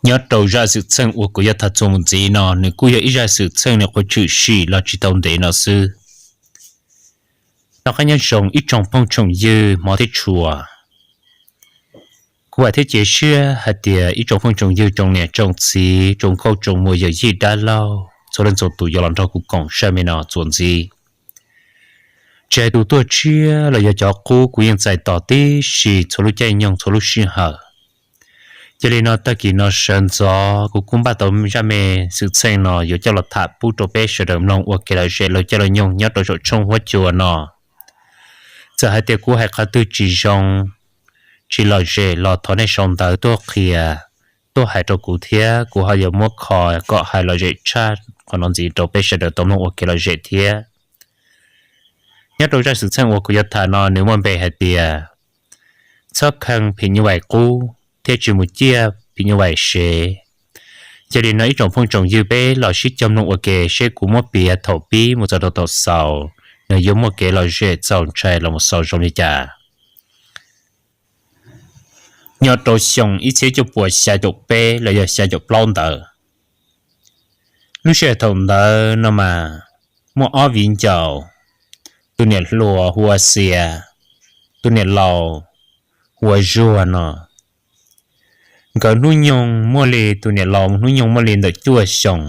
Nyob rau zaj xwm txheej uas kuv yuav tham txuas mus ntxiv no, nws kuj yog ib zaj xwm txheej nws qhuav tshwm sim los tsis tau ntev no xwb. Noj qab nyob zoo ib tsoom phooj tsoom ywg hmov thiab tshua. Kuv vam thiab cia siab hais tias ib tsoom phooj tsoom ywg, tsoom niam tsoom txiv, tsoom nkauj tsoom muam, yawm yij dab laug, txhua leej txhua tus yuav los nrog kuv koom zaj me no txuas ntxiv. Tsis hais tus tuaj tshiab los yog cov qub, kuv yeej txais tos tib si txhua lub caij nyoog txhua lub sij hawm. Yog li no tag kis no sawv ntxov kuv kuj npaj tau zaj me xwm txheej no yuav coj los tham pub rau peb sawv daws mloog ua kev lom zem lawv coj los nyoog nyob rau saum tshooj huab cua no. Txawm hais tias kuv hais qhov twg tsis zoo, tsis lom zem los thov nej sau ntawv tuaj qhia, tuaj hais rau kuv thiab kuv ho yuav muab kho kom hais lom zem tshaj qhov no ntxiv rau peb sawv daws tau mloog ua kev lom zem thiab. Nyob rau zaj xwm txheej uas kuv yuav tham no nws muaj npe hais tias txhob kheej phim nyuj vais qub thiab tsis mus ciaj phim nyuj vais sev. Yog li no ib tsoom phooj tsoom ywg, peb los sib cog mloog ua ke seb kuv muab piav thaum pib mus txog rau thaum xaus, nws yuav muaj kev lom zem txaus ntshai los mus xaus zoo li cas. Nyob rau xyoo ib txhiab cuaj puas xya caum peb los yog xya caum plaub ntawd, lub sij hawm thaum ntawd no mas muaj ob viv ncaus, tus niam hluas hu ua Xias, tus niam laus hu ua Zuag no. Nkawd hnub nyoog muaj li, tus niam laus hnub nyoog muaj li ntawm cuaj xyoos,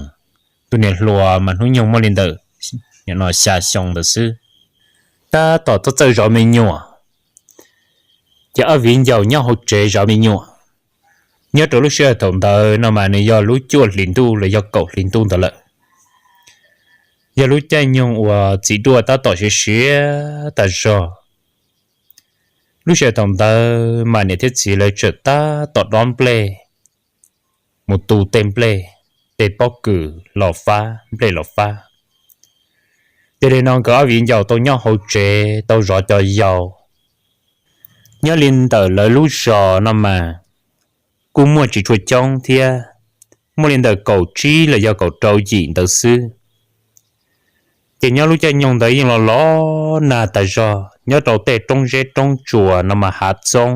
tus niam hluas mas hnub nyoog muaj li ntawm xya xyoo ntawd xwb. Tab tom txawj txawj zov me nyuam, ces ob viv ncaus nyob hauv tsev zov me nyuam. Nyob rau lub sij hawm thaum ntawd no mas nws yog lub cuaj hlis ntuj los yog kaum hlis ntuj ntawd lawm. Yog lub caij nyoog uas txiv duaj tab tom siav siav tas zog. Lub sij hawm thaum ntawd mas niam thiab txiv lawv tseem tab tom dob nplej, mus tu tej nplej, tej pob kws los fab, nplej los fab. Yog li no nkawd ob viv ncaus tau nyob hauv tsev tau zov cov yau. Nyob li ntawm lawv lub zos no mas kuj muaj tsis tshua coob thiab, muaj li ntawm kaum tsib los yog kaum rau yim ntawd xwb. Ces nyob lub caij nyoog ntawd yeej los los nag tas zog, nyob rau tej roob zeb roob tsuas no mas hav txoob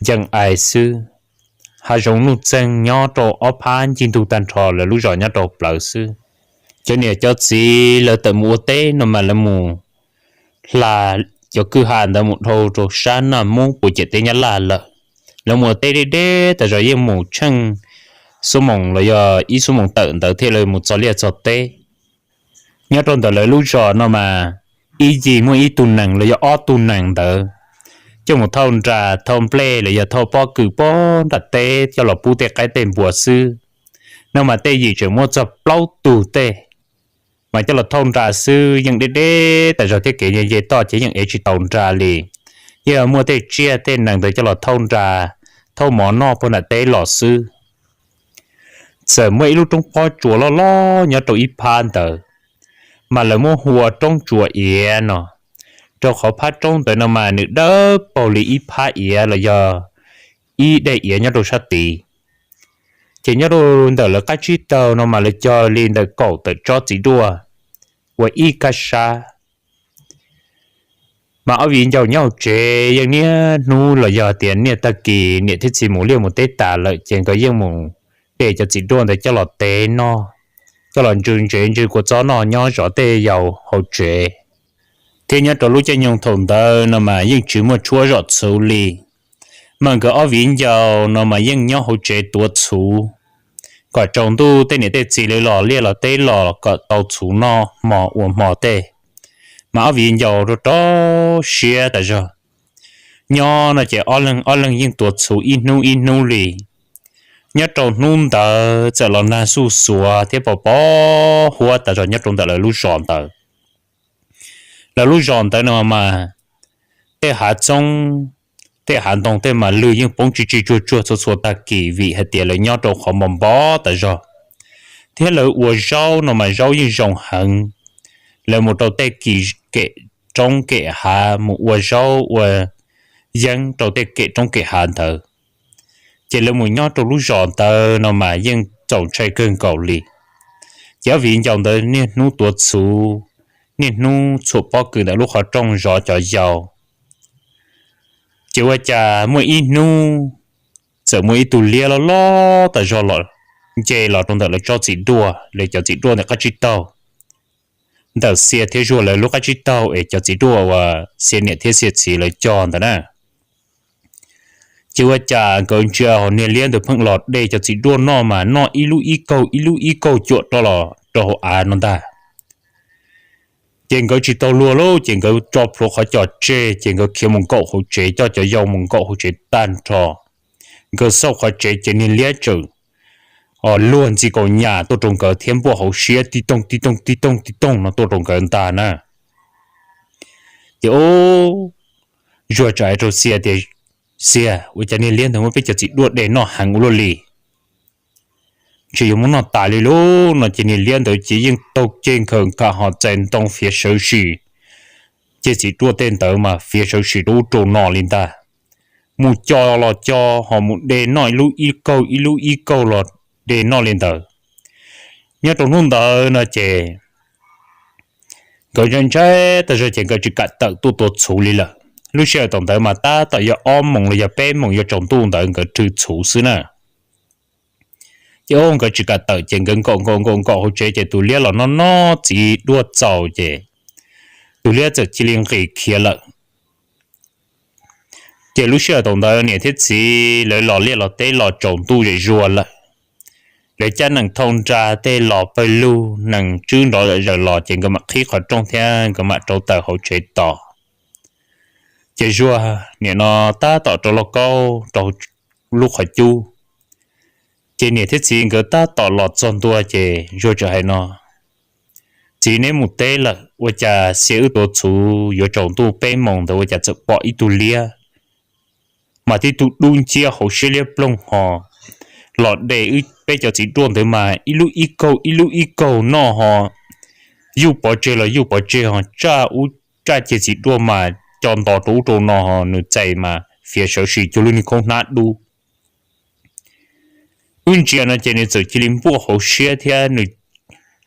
ncees ais xwb. Hav zoov nuj txeeg nyob rau ob phab ncig ntug tag nrho lawv lub zos nyob rau plawv xwb. Cov niam cov txiv lawv tawm mus ua teb no mas lawv mus hla cov kwj ha ntawd mus dhau rau sab Naj Mub puas ciam teb Nyab Laj lawm. Lawv mus ua teb deb deb tas zog yeej mus tsheej xuab moos los yog ib xuab moos tawm ntawd thiaj li mus txog liaj txog teb. Nyob rau ntawm lawv lub zos no mas ib yig muaj ib tug nees los yog ob tug nees ntawd coj mus thauj nra thauj nplej los yog thauj pob kws puag nram teb coj los pub tej qaib tej npua xwb. No mas tej yim tseem muaj txog plaub tug tej, mas coj los thauj nra xwb yeej deb deb tas zog thiab kev nce toj ces yeej ev tsis tau nra li. Yeej muaj tej tsiaj tej nees ntawd coj los thauj nra, thauj mov noj puag nram teb los xwb. Txawm muaj ib lub roob pob tsuas loj loj nyob rau ib phab ntawd, mas lawv muab hu ua roob tsuas iav no, rau qhov phab roob ntawd no mas nws dawb paug li ib phab iav los yog ib daim iav nyob rau sab tid. Ces nyob rau ntawm lawv qab tsib taug no mas lawv cog li ntawm kaum tawm tsob txiv duaj ua ib kab sab. Mas ob viv ncaus nyob hauv tsev yeej niaj hnub los yog tias niaj tag kis niam thiab txiv mus liaj mus teb tas lawm ces nkawd yeej mus de cov txiv duaj ntawd coj los tev noj, coj los ntsw ntsev ntsw kua txob noj nyob zov tej yau hauv tsev. Thiab nyob rau lub caij nyoog thaum ntawd no mas yeej tsis muaj tshuab zom txhuv li, mas nkawd ob viv ncaus no mas yeej nyob hauv tsev tuav txhuv, kom tsaus ntuj tej niam tej txiv lawv los liaj los teb los kom tau txhuv noj hmo ua hmo tej. Mas ob viv ncaus rau rau siab tas zog, nyob no ces ob leeg ob leeg yeej tuav txhuv ib hnub ib hnub li. Nyob rau hnub ntawd txawm los nag xuj xuav thiab pos pos huab tas zog nyob rau ntawm lawv lub zos ntawd. Lawv lub zos ntawd no mas tej hav txoob, tej hav ntoo tej mas lwg yeej poob tsis tsis tsuag tsuag txhua txhua tag kis vim hais tias lawv nyob rau qhov npos npos tas zog. Thiab lawv ua zaub no mas zaub yeej zoo heev. Lawv mus rau tej kis kem roob kem hav mus ua zaub ua yeeb rau tej kem roob kem hav ntawd. Ces lawv mus nyob rau lub zos ntawd no mas yeej txaus ntshai kawg nkaus li. Ces ob viv ncaus ntawd niaj hnub tuav txhuv, niaj hnub txhuam pob kws ntawm lub qhov rooj zov cov yau. Ces ua cas muaj ib hnub txawm muaj ib tug liab loj loj tas zog los nce los rau ntawm lawv tsob txiv duaj, lawv cov txiv duaj ntawm qab tsib taug, ntawm Xia thiab Zuag lawv lub qab tsib taug es cov txiv duaj uas Xia niam thiab Xia txiv lawv cog ntawd na. Ces ua cas nkawd ntsia hauv niag liab ntawd pheej los de cov txiv duaj noj mas noj ib lub ib kaug ib lub ib kaug cuam rau los rau hauv av no ntag. Ces nkawd tsis tau luag lauj, ces nkawd tso plhuav qhov cos tseg, ces nkawd khiav mus nkaum hauv tsev, coj cov yau mus nkaum hauv tsev tag nrho. Nkawd xauj qhov tsev ces niag liab tseem luag ntxi kaus nyas tuaj rau nkawd thiab npuaj hauv siab tib toog tib toog tib toog tib toog no tuaj rau nkawd ntag na. Ces ub, Zuag txawm hais rau Xia tias, Xia, ua cas niag liab ntawd muab peb cov txiv duaj de noj heev ua luaj li? Ntshe yuav muab noj tas li lauj no. Ces niag liab ntawd ces yeej taug ceg nkhaws nkhav ho txais ntoo fiav sawv sim, cov txiv duaj tej ntawd mas fiav sawv sim rau ub rau no li ntag. Mus co los co, ho mus de noj ib lub ib kaug ib lub ib kaug los de noj li ntawd. Nyob rau hnub ntawd no ces nkawd ntshai ntshai tas zog ces nkawd tsis kam tawm tuaj tua txhuv li lawm. Lub sij hawm thaum ntawd mas tab tom yog ob moos los yog peb moos yuav tsaus ntuj ntawd nkawd rwg txhuv xwb na. Ces ub, nkawd tsis kam tawm ces nkawd nkaum nkaum nkaum nkaum hauv tsev ces tus liab los noj noj txiv duaj txaus ces tus liab txawm cia li nqis khiav lawm. Ces lub sij hawm thaum ntawd niam thiab txiv lawv los liaj los teb los tsaus ntuj zem zuag lawm. Lawv cab nees thauj nra tej los pawg lug, nees tswb nrov zom zaws los ces nkawd mam qhib qhov rooj thiab nkawd mam rauv taws hauv tsev tos. Ces Zuag nim no tab tom rau lauj kaub rau lub qhov cub. Ces niam thiab txiv nkawd tab tom los txog ntua ces Zuag txawm hais no, Txiv, neb mus teb lawm, ua cas Xia wb tuav txhuv yuav tsaus ntuj peb moos ntawd ua cas txawm pom ib tug liab, mas tib tug dub nciab hauv siab liab ploog ho los de wb peb cov txiv duaj ntawd mas ib lub ib kaug ib lub ib kaug noj ho, yuj pov tseg los yuj pov tseg ho, tsaj ub tsaj ceg txiv duaj mas co nto rau ub rau no ho, nws txais mas fiav sawv sim cuag lub niag khaub hnab dub. Wb ntsia no ces nws txawm cia li npuaj hauv siab thiab nws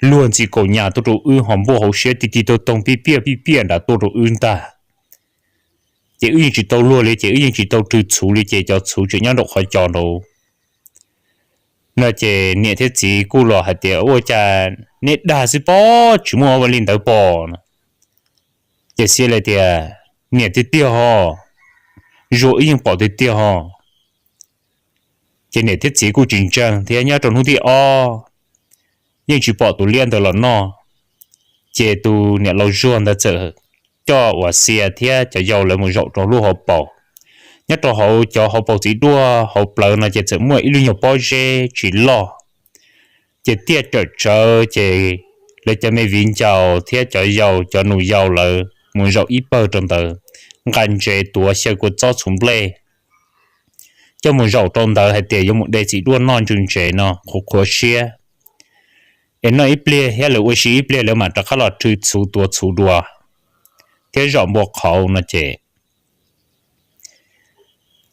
luag ntxi kaus nyas tuaj rau wb ho npuaj hauv siab ti ti taug toog pij piaj pij piaj nrad tuaj rau wb ntag. Ces wb yeej tsis tau luag li ces wb yeej tsis tau rwg txhuv li ces cov txhuv tseem nyob nraum qhov cos nraud. No ces niam thiab txiv kuj los hais tias, Ua cas neb dag xwb pob, tsis muaj ua li ntawd pob no. Ces Xia li tias, Niam, tiag tiag ho, Zuag wb yeej pom tiag tiag ho. Ces niam thiab txiv kuj tsis ntseeg thiab. Nyob rau hnub thib ob yeej tsis pom tus liab ntawd los noj. Ces tus niam laus Zuag ntawd txawm coj uas Xia thiab cov yau lawv mus zaum rau lub hauv paus. Nyob rau hauv cov hauv paus txiv duaj hauv plawv no ces txawm muaj ib lub nyuag pob zeb tsis loj. Ces tiaj tsawm tsawv ces lawv cov me viv ncaus thiab cov yau cov nus yau lawv mus zaum ib pawg rau ntawd, nqa ntsev tuav xyaw kua txob txhuv nplej coj mus zaum rau ntawd hais tias yuav mus de txiv duaj noj ntsws ntsev no qhuav qhuav siab, es noj ib pliag thiab lawv ua si ib pliag lawv mam rov qab los rhwv txhuv tuav txhuv dua thiab zom npua qhauv no ces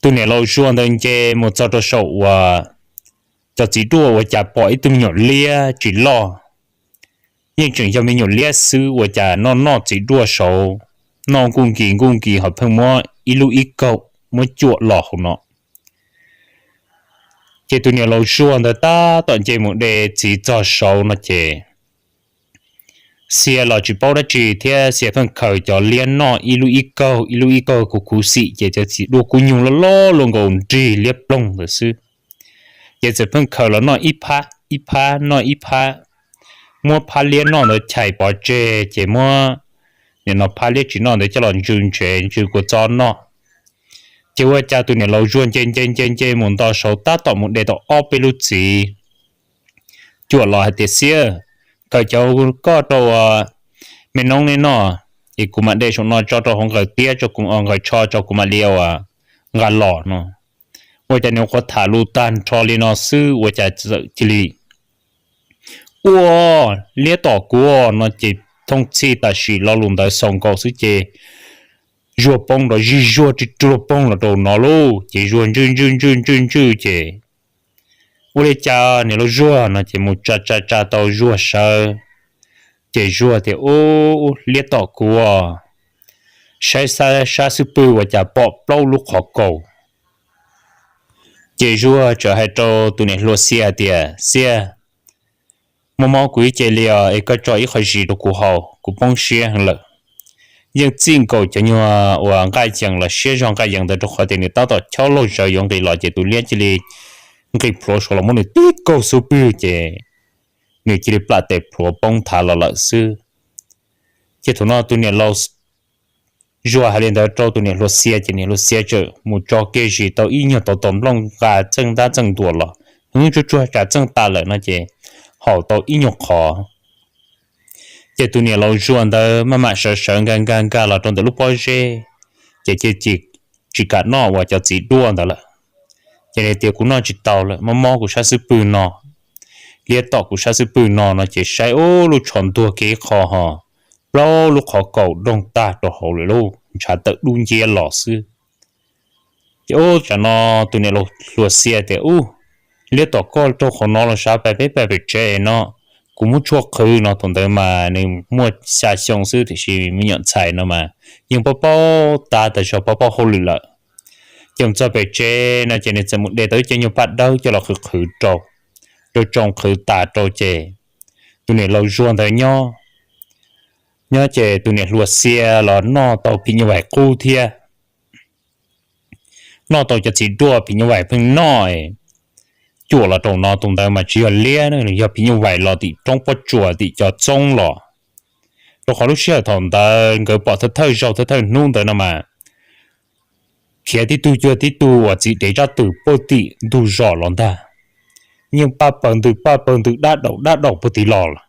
tus niam laus Zuag ntawd nce mus txog rau saum uas cov txiv duaj ua cas pom ib tug me nyuam liab tsis loj, yeej tseem yog me nyuam liab xwb ua cas noj noj txiv duaj saud, noj nkuj nkis nkuj nkis ho pheej muab ib lub ib kaug muab cuam los hauv no. Ces tus niam laus Zuag ntawd tab tom nce mus de txiv txog saud no ces Xia los tsis paub dab tsi thiab Xia pheej khaws cov liab noj ib lub ib kaug ib lub ib kaug khuv khuv xim ces cov txiv duaj kub nyuj loj loj luaj nkaus nrig liab ploog ntawd xwb. Ces txawm pheej khaws los noj ib phab ib phab noj ib phab, muab phab liab noj ntawd chais pov tseg ces muab nim no phab liab tsis noj ntawd coj los ntsws ntsev ntsws kua txob noj. Ces ua cas tus niam laus Zuag nce nce nce nce mus nto saud tab tom mus de tau ob peb lub txiv cuam los hais tias, Xia, khaws cov koj rau me noob nej noj, es kuv mam de saum no tso rau hauv nqaws tiab tso, kuv nqaws tsho tso kuv mam li ua nqa los no. Ua cas nws qhuav tham lus tag nrho li no xwb ua cas txawm cia li ua liab tom kuv no ces thooj txhij tam sim lo lus ntawd xaus nkaus xwb ces Zuag poob nrov zig zuag tsuag tsuag poob los rau no lauj. Ces Zuag ntswj ntswj ntswj ntswj ntswj ces ua li cas niam laus Zuag no ces mus tsa tsa tsa tau Zuag sawv. Ces Zuag tias, Ub, liab tom kuv, saib sab xub pwg ua cas pom plaub lub qhov kaus. Ces Zuag txawm hais rau tus niam hluas Xia tias, Xia, mob mob kuv ib ce li os, es koj tso ib qho zis rau kuv haus, kuv poob siab heev lawm. Yeej txij nkaus cov nyuag uas nqaij yees los siab zog nqaij yees ntawd, rau qhov tias nws tab tom chob laug zawv yuav nqis los ces tus liab cia li nqis plhuav suav los muab nws tib kaug xub pwg ces nws cia li plam tes plhuav poob thav los lawm xwb. Ces thaum no tus niam laus Zuag hais li ntawd rau tus niam hluas Xia ces niam hluas Xia txawm mus tso kiag zis tau ib nyuag tov tom nplooj nqa txeej ntab txeej ntuas los, hnub tsuag tsuag tsa txeej tas lawm no ces haus tau ib nyuag qhov. Ces tus niam laus Zuag ntawd maj mam sawv sawv nkag nkag nkag los rau ntawm lub pob zeb, ces cia li tsis kam noj uas cov txiv duaj ntawd lawm. Ces nws tias, Kuv noj tsis tau lawm, mob mob kuv sab xub pwg no, liab tom kuv sab xub pwg no. No ces saib ub, lub tsho ntuag kiag ib qho ho plaub lub qhov kaus doog tag rau hauv lawm lauj, ntshav tawm dub nciab los xwb. Ces ub, tsam no tus niam laus hluas Xia tias, Ub, liab tom koj rau qhov no los sav, pais peb pais pem tsev no, kuv muab tshuaj qhwv. No thaum ntawd mas nws muaj xya xyoo xwb tiam sis me nyuam ntxhais no mas yeej paub paub tab tas zog, paub paub hauj lwm lawm. Ces mus txog pem tsev no ces nws txawm mus de tau ib co nyuag paj dawb coj los qhwv qhwv rau, rau tsoo qhwv tas rau ces tus niam laus Zuag ntawd nyob, nyob ces tus niam hluas Xia los noj tau phim nyuj vais qub thiab. Noj tau cov txiv duaj phim nyuj vais pheej noj cuam los rau no, tus ntawd mas tsis yog liab, yog phim nyuj vais los tim roob pob tsuas tim cov txoob los. Rau qhov lub sij hawm thaum ntawd nkawd pom thawj thawj zaug thawj thawj hnub ntawd no mas khiav tib tug cuag tib tug uas txiv dev tsab twm puag tim ntug zos los ntag. Yeej paj pawg ntws paj pawg ntws dab daum dab daum puag tim los lawm.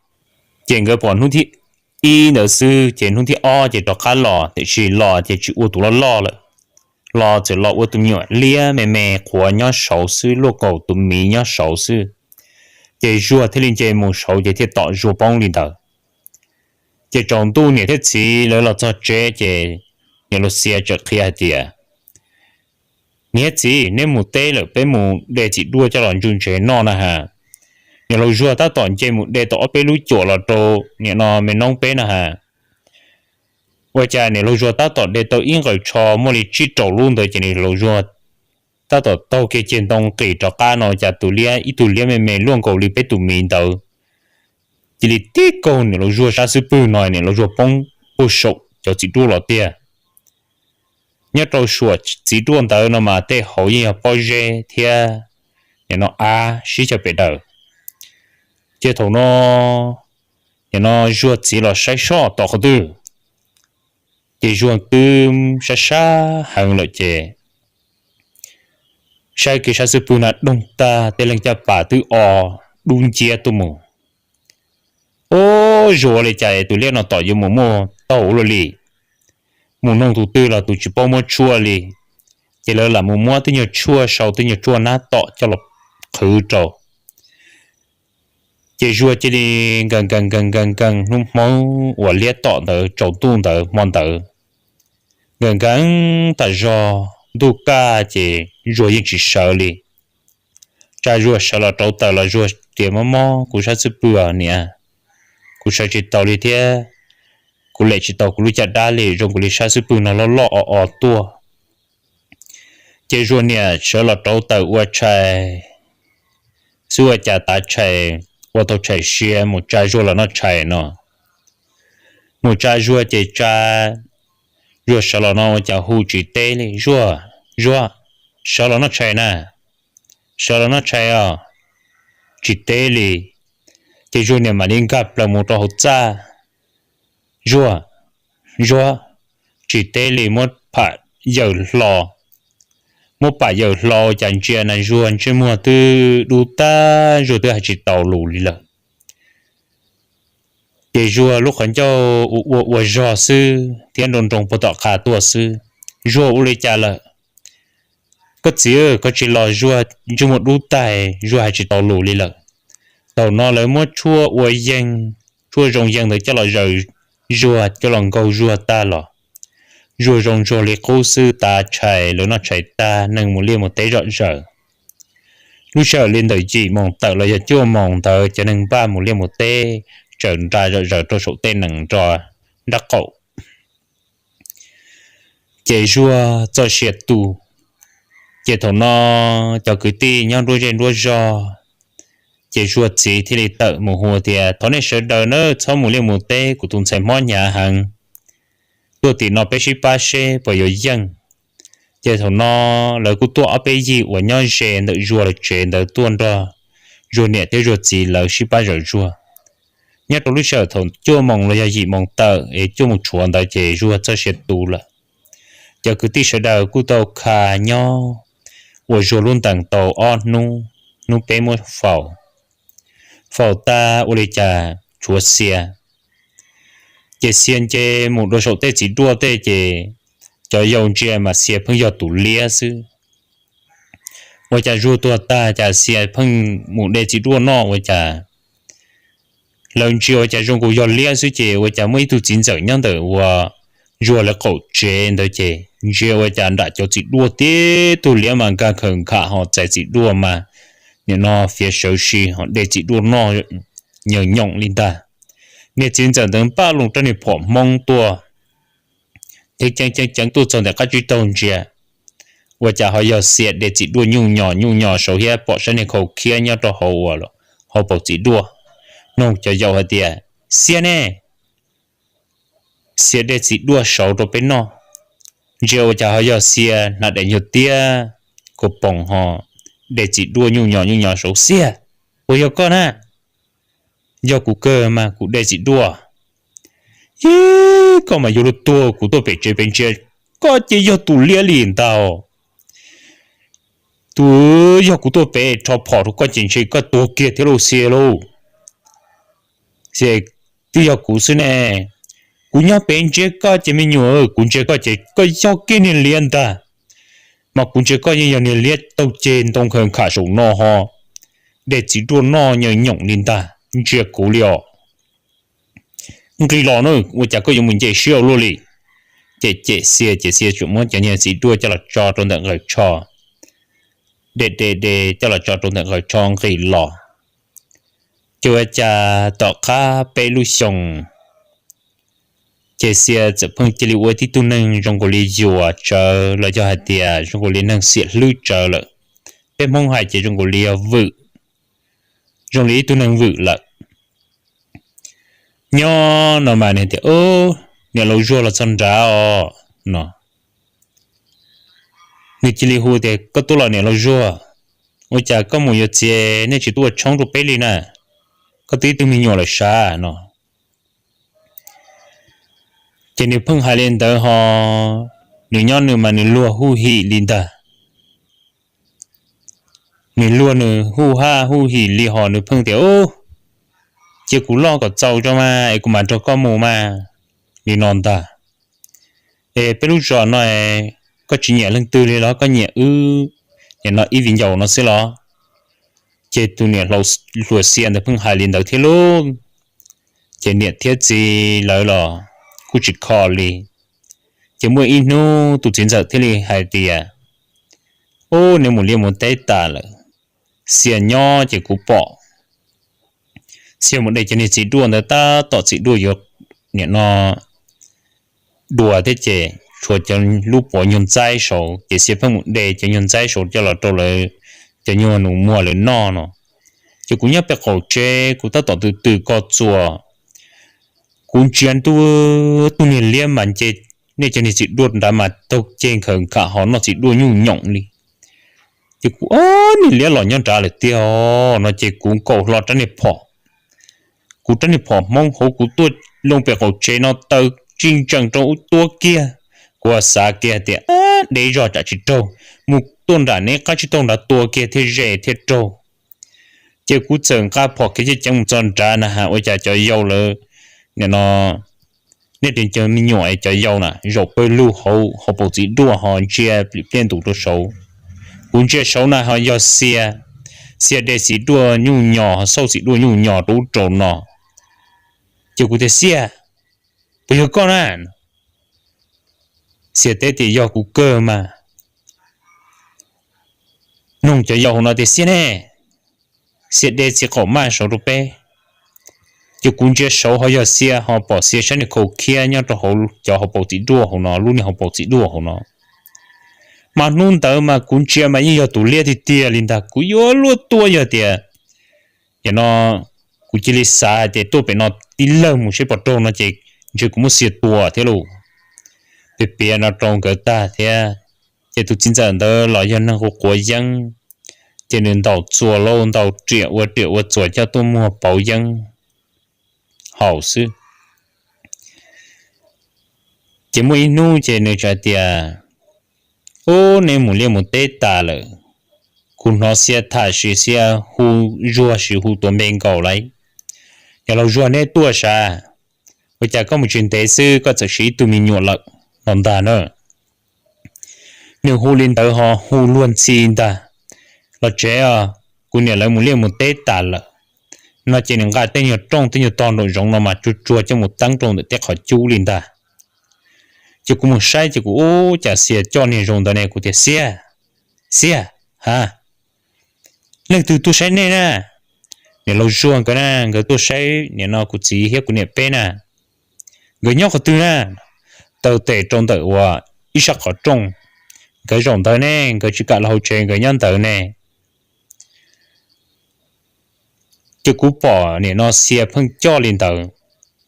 Ces nkawd pom hnub thib ib ntawd xwb ces hnub thib ob ces rov qab los, tiam sis los ces tsis ua tus loj loj lawm, los txawm los ua tus me nyuam liab me me qhuav nyob saud xwb, luaj kaus tus miv nyob saud xwb. Ces Zuag thiaj li nce mus saud ces thiaj tom Zuag poob li ntawd. Ces tsaus ntuj niam thiab txiv lawv los txog tsev ces niam laus Xia txawm qhia hais tias, Niam thiab txiv, neb mus teb lawm, peb mus de txiv duaj coj los ntsu ntsev noj na has. Niam laus Zuag tab tom nce mus de tau ob peb lub cuam los rau niam no me noob peb na has. Ua cas niam laus Zuag tab tom de tau ib nqaws tsho muaj li tsib rau lub ntawd ces niam laus Zuag tab tom taug kiag ceg ntoo nqis rov qab no cas tus liab, ib tug liab me me luaj nkaus li peb tus miv ntawd cia li tib kaug niam laus Zuag sab xub pwg no, niam laus Zuag poob puag saum cov txiv duaj los tiag. Nyob rau suam txiv duaj ntawd no mas tej hauv yeej yog pob zeb thiab nim no av sib cav pem daws. Ces thaum no nim no Zuag txiv los saib soj tom qhov twg, ces Zuag twb sab sab heev lawm ces saib kiag sab xub pwg na doog tag, tej leeg caj pas twb o dub nciab tuaj mus. Ub, Zuag ua li cas tus liab no tom yuav mus muaj taug ua luaj li, mus noog tus twg los tus tsis paub muab tshuaj li. Ces lawv lam mus muab tej nyuag tshuaj sau tej nyuag tshuaj nab tom coj los qhwv rau. Ces Zuag cia li nkees nkees nkees nkees nkees hnub Hmoob uas liab tom ntawd tsaus ntuj ntawd hmo ntawd, nkees nkees tas zog ntuj kaj ces Zuag yeej tsis sawv li. Tsa Zuag sawv los rauv taws los Zuag tias, Mob mob kuv sab xub pwg niam, kuv sawv tsis tau li thiab, kuv lem tsis tau kuv lub caj dab li, zoo nkaus li sab xub pwg no loj loj o o tuaj. Ces Zuag niam sawv los rauv taws ua tshais xwb ua cas tav tshais ua tau tshais sia mus tsa Zuag los noj tshais no. Mus tsa Zuag ces tsa Zuag sawv los no ua cas hu tsis teb li, Zuag, Zuag, sawv los noj tshais na, sawv los noj tshais os. Tsis teb li. Ces Zuag niam mam li nkag plaws mus rau hauv txaj, Zuag, Zuag, tsis teb li, muab pham yawm hlo, muab pam yawm hlo cas ntsia na Zuag ntsej muag twb dub tag, Zuag twb hais tsis tau lus li lawm. Ces Zuag lub qhov ncauj ua ua ua zog xwb thiab nroo nroo puag tom qab tuaj xwb. Zuag ua li cas lawm? Koj txiv, koj tsis los, Zuag ntsej muag dub tag, Zuag hais tsis tau lus li lawm. Thaum no lawv muab tshuaj ua yeeg, tshuaj zoo yeej ntawd coj los zaws Zuag, coj los nkaug Zuag tag los Zuag zoo Zuag li qub xwb. Tav tshais lawv noj tshais tag neeg mus liaj mus teb zom zaws. Lub sij hawm li ntawm yim moos tawm los yog cuaj moos ntawd cov neeg npaj mus liaj mus teb tsaws nra zom zaws rau saum tej nees nrog nrab qaum. Ces Zuag txoj sia tu, Ces thaum no cov kwv tij nyob nruab zej nruab zog, ces Zuag txiv thiaj li tawm mus hu tias, Thov nej sawv daws na, txhob mus liaj mus teb, kuv tus ntxhais mob hnyav heev, tuaj tim no peb sib pab seb puas yuav yeej. Ces thaum no lawv kuj tuaj ob peb yig uas nyob ze ntawm Zuag lawv tsev ntawd tuaj nrog Zuag niam thiab Zuag txiv lawv sib pab zam Zuag. Nyob rau lub sij hawm thaum cuaj moos los yog yim moos tawm es cuaj moos tshuav ntawd ces Zuag txoj sia tu lawm. Cov kwv tij sawv daws kuj tau kha nyob ua Zuag lub ntees tau ob hnub, hnub peb muab faus. Faus tag ua li cas tshuav Xia, ces Xia nce mus dua saum tej txiv duaj tej ces cov yau ntsia mas Xia pheej yog tus liab xwb. Ua cas Zuag tuag tag cas Xia pheej mus de txiv duaj noj ua cas lawv ntsia ua cas zoo nkaus yog liab xwb ces ua cas muaj ib tug txiv ntxawm nyob ntawm uas Zuag lawv qaum tsev ntawd ces ntsia ua cas nram cov txiv duaj tib tug liab mas nkag khaws nkham ho txais txiv duaj mas nim no fiav sawv si ho de txiv duaj noj nyoos nyoos li ntag. Niag txiv ntxawm ntawd npaj loo rab niag phom hmoob tuaj, ceev ceev ceev ceev tuaj txog ntawm qab tsib taug ntsia, ua cas ho yog Xia de txiv duaj nyuj nyos nyuj nyos saud thiab pom sab niag khau khiab nyob rau hauv uas hauv paus txiv duaj. Noog cov yau hais tias, Xia ne, Xia de txiv duaj saud rau peb noj. Ntsia ua cas ho yog Xia hnav daim nyuag tiab kua poom ho de txiv duaj nyuj nyos nyuj nyos saud. Xia, puas yog koj na? Yog kuv kawg mas, kuv de txiv duaj. Ib, koj mas yuav luag tuag, kuv tuaj pem tsev pem ntsia koj ces yog tus liab li ntag. Tus, yog kuv tuaj pem rho phom rau koj ces ntshe koj tuag kiag thiab lauj Xia lauj. Xia, twb yog kuv xwb ne. Kuv nyob pem ntsia koj ces me nyuam, kuv ntsia koj ces koj yog kiag niag liab ntag. Mas kuv ntsia koj yeej yog niag liab taug ceg ntoo khaws nkham saum no ho de txiv duaj noj nyoos nyoos li ntag, ntsia kuv li os. Nqis los na, ua cas koj yuav mus nce siab ua luaj li? Ces cem Xia ces Xia tsuas muab cov niag txiv duaj coj los tso rau ntawm nqaws tsho, de de de coj los tso rau ntawm nqaws tsho nqis los. Ces ua cas tom qab peb lub xyoos, ces Xia txawm pheej cia li ua tib tug neeg zoo nkaus li yuam tsawv los yog hais tias zoo nkaus li neeg xiam hlwb tsawv lawm. Peb Hmoob hais ces zoo nkaus li yog vwm, zoo li ib tug neeg vwm lawm. Nyob no mas nws tias, Niam laus Zuag los txog nrad os, no. Nws cia li hu tias, Koj tuaj los niam laus Zuag? Ua cas koj mus yuav txiv nej tsis tuaj ua tshoob rau peb li na? Koj twb ib tug me nyuam lawm sav, no. Ces nws pheej hais li ntawd ho, nws nyob nws mas nws luag huj him li ntag. Nws luag nws huj haj huj him li ho nws pheej tias, Cia kuv loj kom txaus tso mas es kuv mam nrog koj mus mas, li no ntag. Es peb lub zos no koj tsis nyiam leej twg li los koj nyiam wb, nim no ib viv ncaus no xwb los? Ces tus niam hluas Xia ntawd pheej hais li ntawd thiab lauj. Ces niam thiab txiv lawv los kuj tsis kho li. Ces muaj ib hnub tus txiv ntxawm thiaj li hais tias, Ub, nws mus liaj mus teb tas lawm, Xia nyob ces kuv pom Xia mus de cov niag txiv duaj ntawd tab tom txiv duaj yuav, nim no, dua thiab ces tshuav cov lub puav nyuag ntxaib saud ces Xia pheej mus de cov nyuag ntxaib saud coj los rau lawv cov nyuag nus muag lawv noj no. Ces kuv nyob pem qaum tsev kuv tab tom tws tws ko txuas, kuv ntsia ntuj, tus niag liab mas nce nej cov niag txiv duaj nrad mas taug ceg nkhaws nkham ho noj txiv duaj nyuj nyoos li. Ces kuv, Ob, niag liab los nyob nrad lawm tiag os, no ces kuv nkaum hlo rab niag phom, kuv rab niag phom Hmoob hauv kuv tuaj loo pem qaum tsev no taw tsij ntsees rau ub tuab kiag. Kuv xav kiag tias, Ab, deb zog tsam tsis raug, mus tuaj nram neb qab tsib taug nrad tua kiag thiaj ze thiaj raug. Ces kuv txawm nqa phom kev ceev ceev mus txog nrad na has ua cas cov yau lawv, nim no, nej cov me nyuam es cov yau na zaum pawg lug hauv hauv paus txiv duaj ho ntsia plim pliaj ntus rau saud. Kuv ntsia saud na ho yog Xia, Xia de txiv duaj nyuj nyos ho xauj txiv duaj nyuj nyos rau ub rau no. Ces kuv tias, Xia, puas yog koj na? Xia teb tias, Yog kuv kawg mas. Noog cov yau hauv no tias, Xia ne, Xia de txiv qaum maj saud rau peb. Ces kuv ntsia saud ho yog Xia ho pom Xia sab niag khau khiab nyob rau hauv cov hauv paus txiv duaj hauv no, lub niag hauv paus txiv duaj hauv no. Mas hnub ntawd mas kuv ntsia mas yeej yog tus liab tiag tiag li ntag. Kuv yuav luag tuaj yog tias, tiam no kuv cia li xav hais tias tuaj pem no tib lawg mus saib pom raug no ces ntshe kuv muab xia tua thiab lauj. Piav piav no rau nkawd tag thiab, ces tus txiv ntxawm ntawd los yog neeg quav quav yeeb, ces nws ntaus txuas lauj, ntaus riam ua riam ua txuas coj tuaj muag pauv yeeb haus xwb. Ces muaj ib hnub ces nws txawm hais tias, Ub, neb mus liaj mus teb tas lawm, kuv hnov xia tham sis xia hu Zuag sis hu tuav npe nkaus lauj. Yog laus Zuag neb tuaj sav, ua cas koj mus tsis ntev xwb koj txawm siv ib tug me nyuam lawm no ntag na. Nws hu li ntawd ho hu luag ntxhi ntag. Los tsev os, kuv niam lawv mus liaj mus teb tas lawm no ces nws nqa tej nyuag rooj tej nyuag tog nraum zoov no mas tsuag tsuag coj mus teeb rau ntawm tej qhov cub li ntag. Ces kuv mus saib ces kuv ub cas xia coj niag zoo ntawd ne, kuv tias, Xia, xia, ha, leej twg tuaj saib nej na? Niam laus Zuag nkawd na, nkawd tuaj saib nim no kuv txiv thiab kuv niam peb na. Nkawd nyob qhov twg na? Taw tes rau ntawm uas ib sab qhov rooj, nkawd zaum ntawd ne, nkawd tsis kam los hauv tsev nkawd nyob ntawd ne. Ces kuv pom nim no xia pheej coj li ntawd,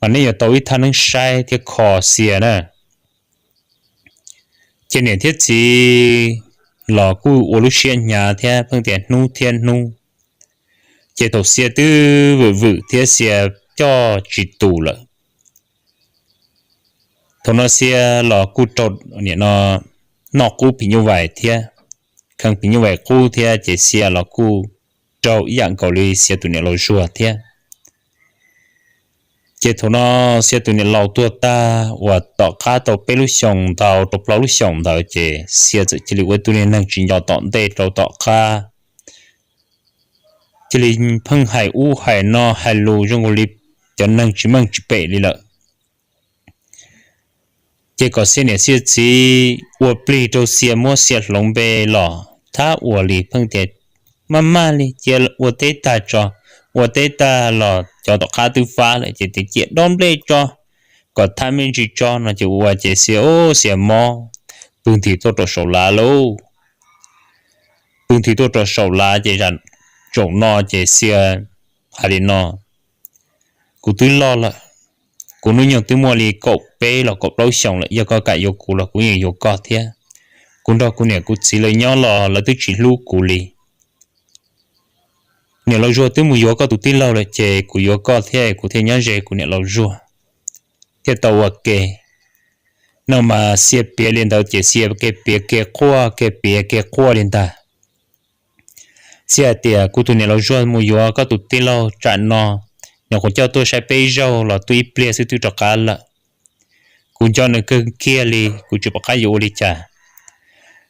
mas nej yuav tau ib thaj neeb saib thiab kho xia na. Ces niam thiab txiv los kuj ua lub siab hnyav thiab pheej tias hnub thiab hnub. Ces thaum xia twb vwm vwm thiab xia coj tsis tus lawm, thaum no xia los kuj raug nim no noj qub phim nyuj vais thiab, kheev phim nyuj vais qub thiab ces xia los kuj raug ib yam nkaus li xia tus niam laus Zuag thiab. Ces thaum no xia tus niam laus tuag tag uas tom qab tau peb lub xyoos ntau rau plaub lub xyoos ntawd ces xia txawm cia li ua ib tug niag neeg tsis nco tom ntej rau tom qab, cia li pheej hais ub hais no hais lus zoo nkaus li cov neeg tsis meej tsis pem li lawm. Ces kom xia niam xia txiv ua plig rau xia, muab xia hloov npe los thab ua li pheej tias, Maj maj li cia ua teb tag tso, ua teb tag los cov tom qab twb fab lawm ces tias cia dob nplej tso, kom thab me ntsis tso no ces ua ces xia ub xia mob, pw nthi tuaj rau saum lav lauj. Pw nthi tuaj rau saum lav ces zaum no ces xia hais li no, Kuv twb loj lawm, kuv hnub nyoog twb muaj li kaum peb los kaum plaub xyoos lawm, yog koj kam yuav kuv los kuv yeej yuav koj thiab. Kuv nrog kuv niam kuv txiv lawv nyob los lawv twb tsis hlub kuv li. Niam laus Zuag twb mus yuav koj tus tij laug lawm ces kuv yuav koj thiab kuv thiaj nyob ze kuv niam laus Zuag thiaj tau ua ke. No mas xia piav li ntawd ces xia ke piav ke quaj ke piav ke quaj li ntag. Xia hais tias, Kuv tus niam laus Zuag mus yuav koj tus tij laug tsam no, nws kuj coj tuaj saib peb ib zaug los tuaj ib pliag xwb twb rov qab lawm. Kuv nco nws kawg kiag li, kuv tsis pom qab yuav ua li cas.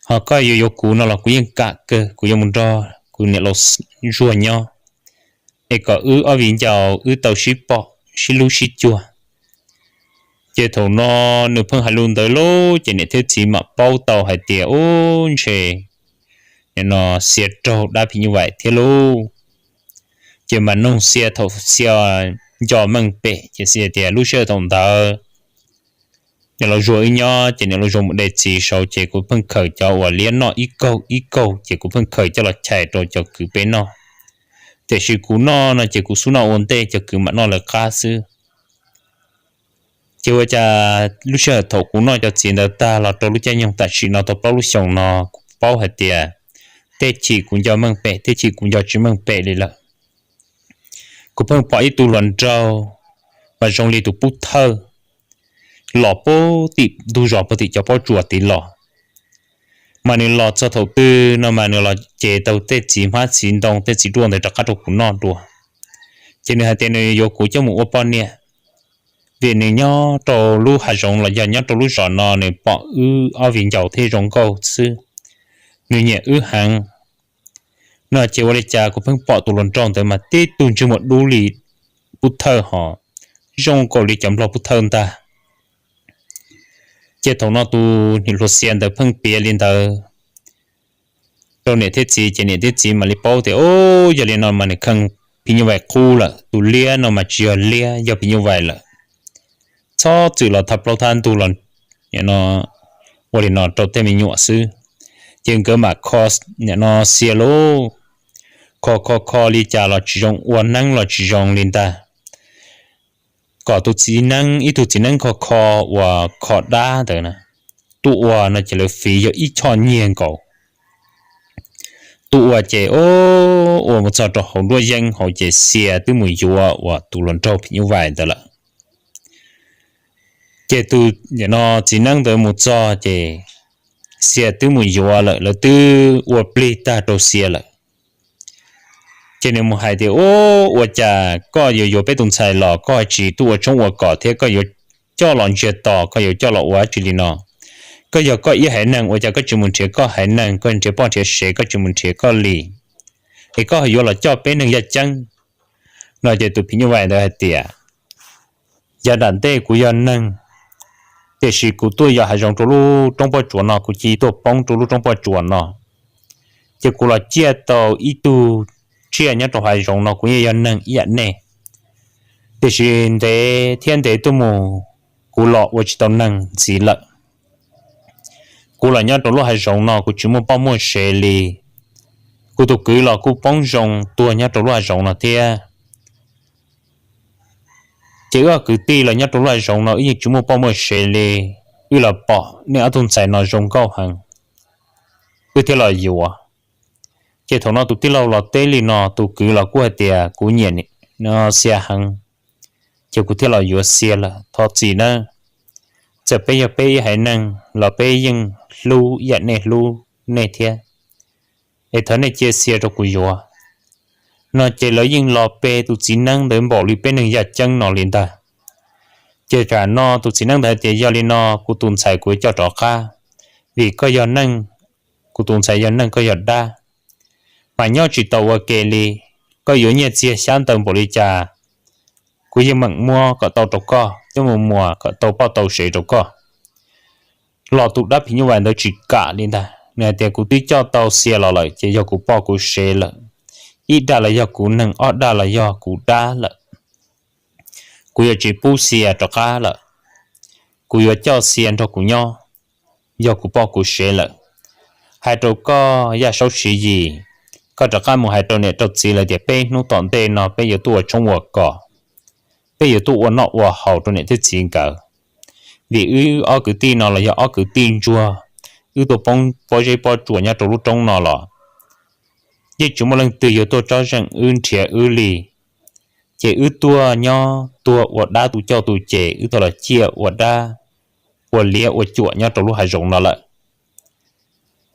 Ho koj yuav yuav kuv no los kuv yeej kam kawg, kuv yuav mus nrog kuv niam laus Zuag nyob, es kom wb ob viv ncaus wb tau sib pom sib hlub sib cuag. Ces thaum no nws pheej hais lus ntawd lauj, ces niam thiab txiv mam paub tau hais tias, Ub, ntshe nim no xia raug dab phim nyuj vais thiab lauj. Ces mam noog xia thaum xia nco meej pem, ces xia tias lub sij hawm thaum ntawd niam laus Zuag wb nyob, ces niam laus Zuag mus de txiv saud, ces kuv pheej khaws cov uas liab noj ib kaug ib kaug, ces kuv pheej khaws coj los chais rau cov kwv peb noj. Tiam sis kuv noj no ces kuv xub noj ua ntej, cov kwv mam noj lawv qab xwb. Ces ua cas lub sij hawm thaum kuv noj cov txiv ntawd tag los rau lub caij nyoog tam sim no tau plaub lub xyoos no, kuv paub hais tias tej chim kuv nco meej pem, tej chim kuv nco tsis meej pem li lawm. Kuv pheej pom ib tug hluas nraug mas zoo li tus pub thawj los puag tim ntug zos puag tim cov pob tsuas tid los. Mas nws los txog thaum twg no mas nws los ces tau tej txiv hmab txiv ntoo tej txiv ruaj ntawd rov qab rau kuv noj dua. Ces nws hais tias nws yuav kuv coj mus ua poj niam, vim nws nyob rau lub hav zoov los yog nyob rau lub zos no nws pom wb ob viv ncaus thiaj zoo nkauj xwb, nws nyiam wb heev. No ces ua li cas kuv pheej pom tus hluas nraug ntawd mas tib tug ntsej muag dub li pub thawj ho zoo nkaus li cov nplog pub thawj ntag. Ces thaum no tus niam hluas xia ntawd pheej piav li ntawd rau niam thiab txiv, ces niam thiab txiv mam li paub tias, Ub, yog li no mas nws kheej phim nyuj vais qub lawm, tus liab no mas tsis yog liab, yog phim nyuj vais lawm. Txhob txwm los thab plaub thab ntug los ua li no rau tej me nyuam xwb. Ces nkawd mam kho, nim no Xia lauj, kho kho kho li cas los tsis zoo, ua neeb los tsis zoo li ntag. Kom tus txiv neeb, ib tug txiv neeb kho kho uas kho dab ntawd na, tuaj ua no ces lawv fiv yog ib choj nyiag nkaus. Tuaj ua ces ua mus txog rau hauv nruab yeeb hauv ces Xia twb mus yuav uas tus hluas nraug phim nyuj vais ntawd lawm. Ces tus, nim no txiv neeb ntawd mus txog ces Xia twb mus yuav lawm, lawv twb ua plig tag rau Xia lawm. Ces nws mus hais tias, Ua cas koj yuav yuav peb tus ntxhais los koj tsis tuaj ua tshoob ua kos thiab, koj yuav coj los ntsiag to, koj yuav coj los ua dab tsi li no? Koj yog koj ib haiv neeg, ua cas koj tsis mus nrhiav koj haiv neeg, koj nrhiav poj nrhiav sev, koj tsis mus nrhiav koj li, es koj yuav los coj peb neeg yaj ceeb? No ces tus phim nyuj vais ntawd hais tias, Yav nram ntej kuv yog neeg, tiam sis kuv tuaj yos hav zoov rau lub roob pob tsuas no, kuv cia li tuaj poob rau lub roob pob tsuas no, ces kuv los ciaj tau ib tug tsiaj nyob rau hav zoov no, kuv yeej yog neeg ib yam nej. Tiam sis ntev thiab ntev tuaj mus, kuv los ua tsis tau neeg ntxiv lawm. Kuv los nyob rau lub hav zoov no kuv tsis muaj poj muaj sev li. Kuv tus kwv los kuj poob zoo tuag nyob rau lub hav zoov no thiab. Ces wb ob kwv tij los nyob rau lub hav zoov no wb yeej tsis muaj poj muaj sev li. Wb los pom nej ob tug ntxhais no zoo nkauj heev, wb thiaj los yuav. Ces thaum no tus tij laug los teb li no, tus kwv los kuj hais tias, Kuv nyiam Xia heev, ces kuv thiaj los yuav Xia lawm. Thov txim nawb, txawm peb yog peb ib haiv neeg los peb yeej hlub ib yam nej hlub nej thiab, es thov nej cia Xia rau kuv yuav. No ces lawv yeej los pe tus txiv neeb ntawd npaum li peb neeg yaj ceeb no li ntag. Ces tam no tus txiv neeb ntawd hais tias, Yog li no kuv tus ntxhais kuv yuav coj rov qab, vim koj yog neeg, kuv tus ntxhais yog neeg, koj yog dab, mas nyob tsis tau ua ke li. Koj yuav nyiaj txiag xyab ntawv npaum li cas kuv yeej meem muab kom tau rau koj, coj mus muas kom tau poj tau sev rau koj. Los tus dab phim nyuj vais ntawd tsis kam li ntag, nws hais tias, Kuv twb coj tau Xia los lawm ces yog kuv poj kuv sev lawm. Ib dag los yog kuv neeg, ob dag los yog kuv dab lawm. Kuv yuav tsis pub Xia rov qab lawm. Kuv yuav coj Xia nrog kuv nyob, yog kuv poj kuv sev lawm. Hais rau koj Yaj Saub Siv Yis, koj rov qab mus hais rau niam rau txiv lawv tias peb hnub tom ntej no peb yuav tuaj ua tshoob ua kos, peb yuav tuaj ua noj ua haus rau niam thiab txiv nkawd. Vim wb ob kwv tij no los yog ob kwv tij ntsuag, wb tuaj poob pob zeb pob tsuas nyob rau lub roob no los yeej tsis muaj leej twg yuav tuaj tsob zeem wb nrhiav wb li. Ces wb tuaj nyob tuag ua dab tu coj tu ces wb tuaj los ciaj ua dab, ua liab ua cuam nyob rau lub hav zoov no lawm.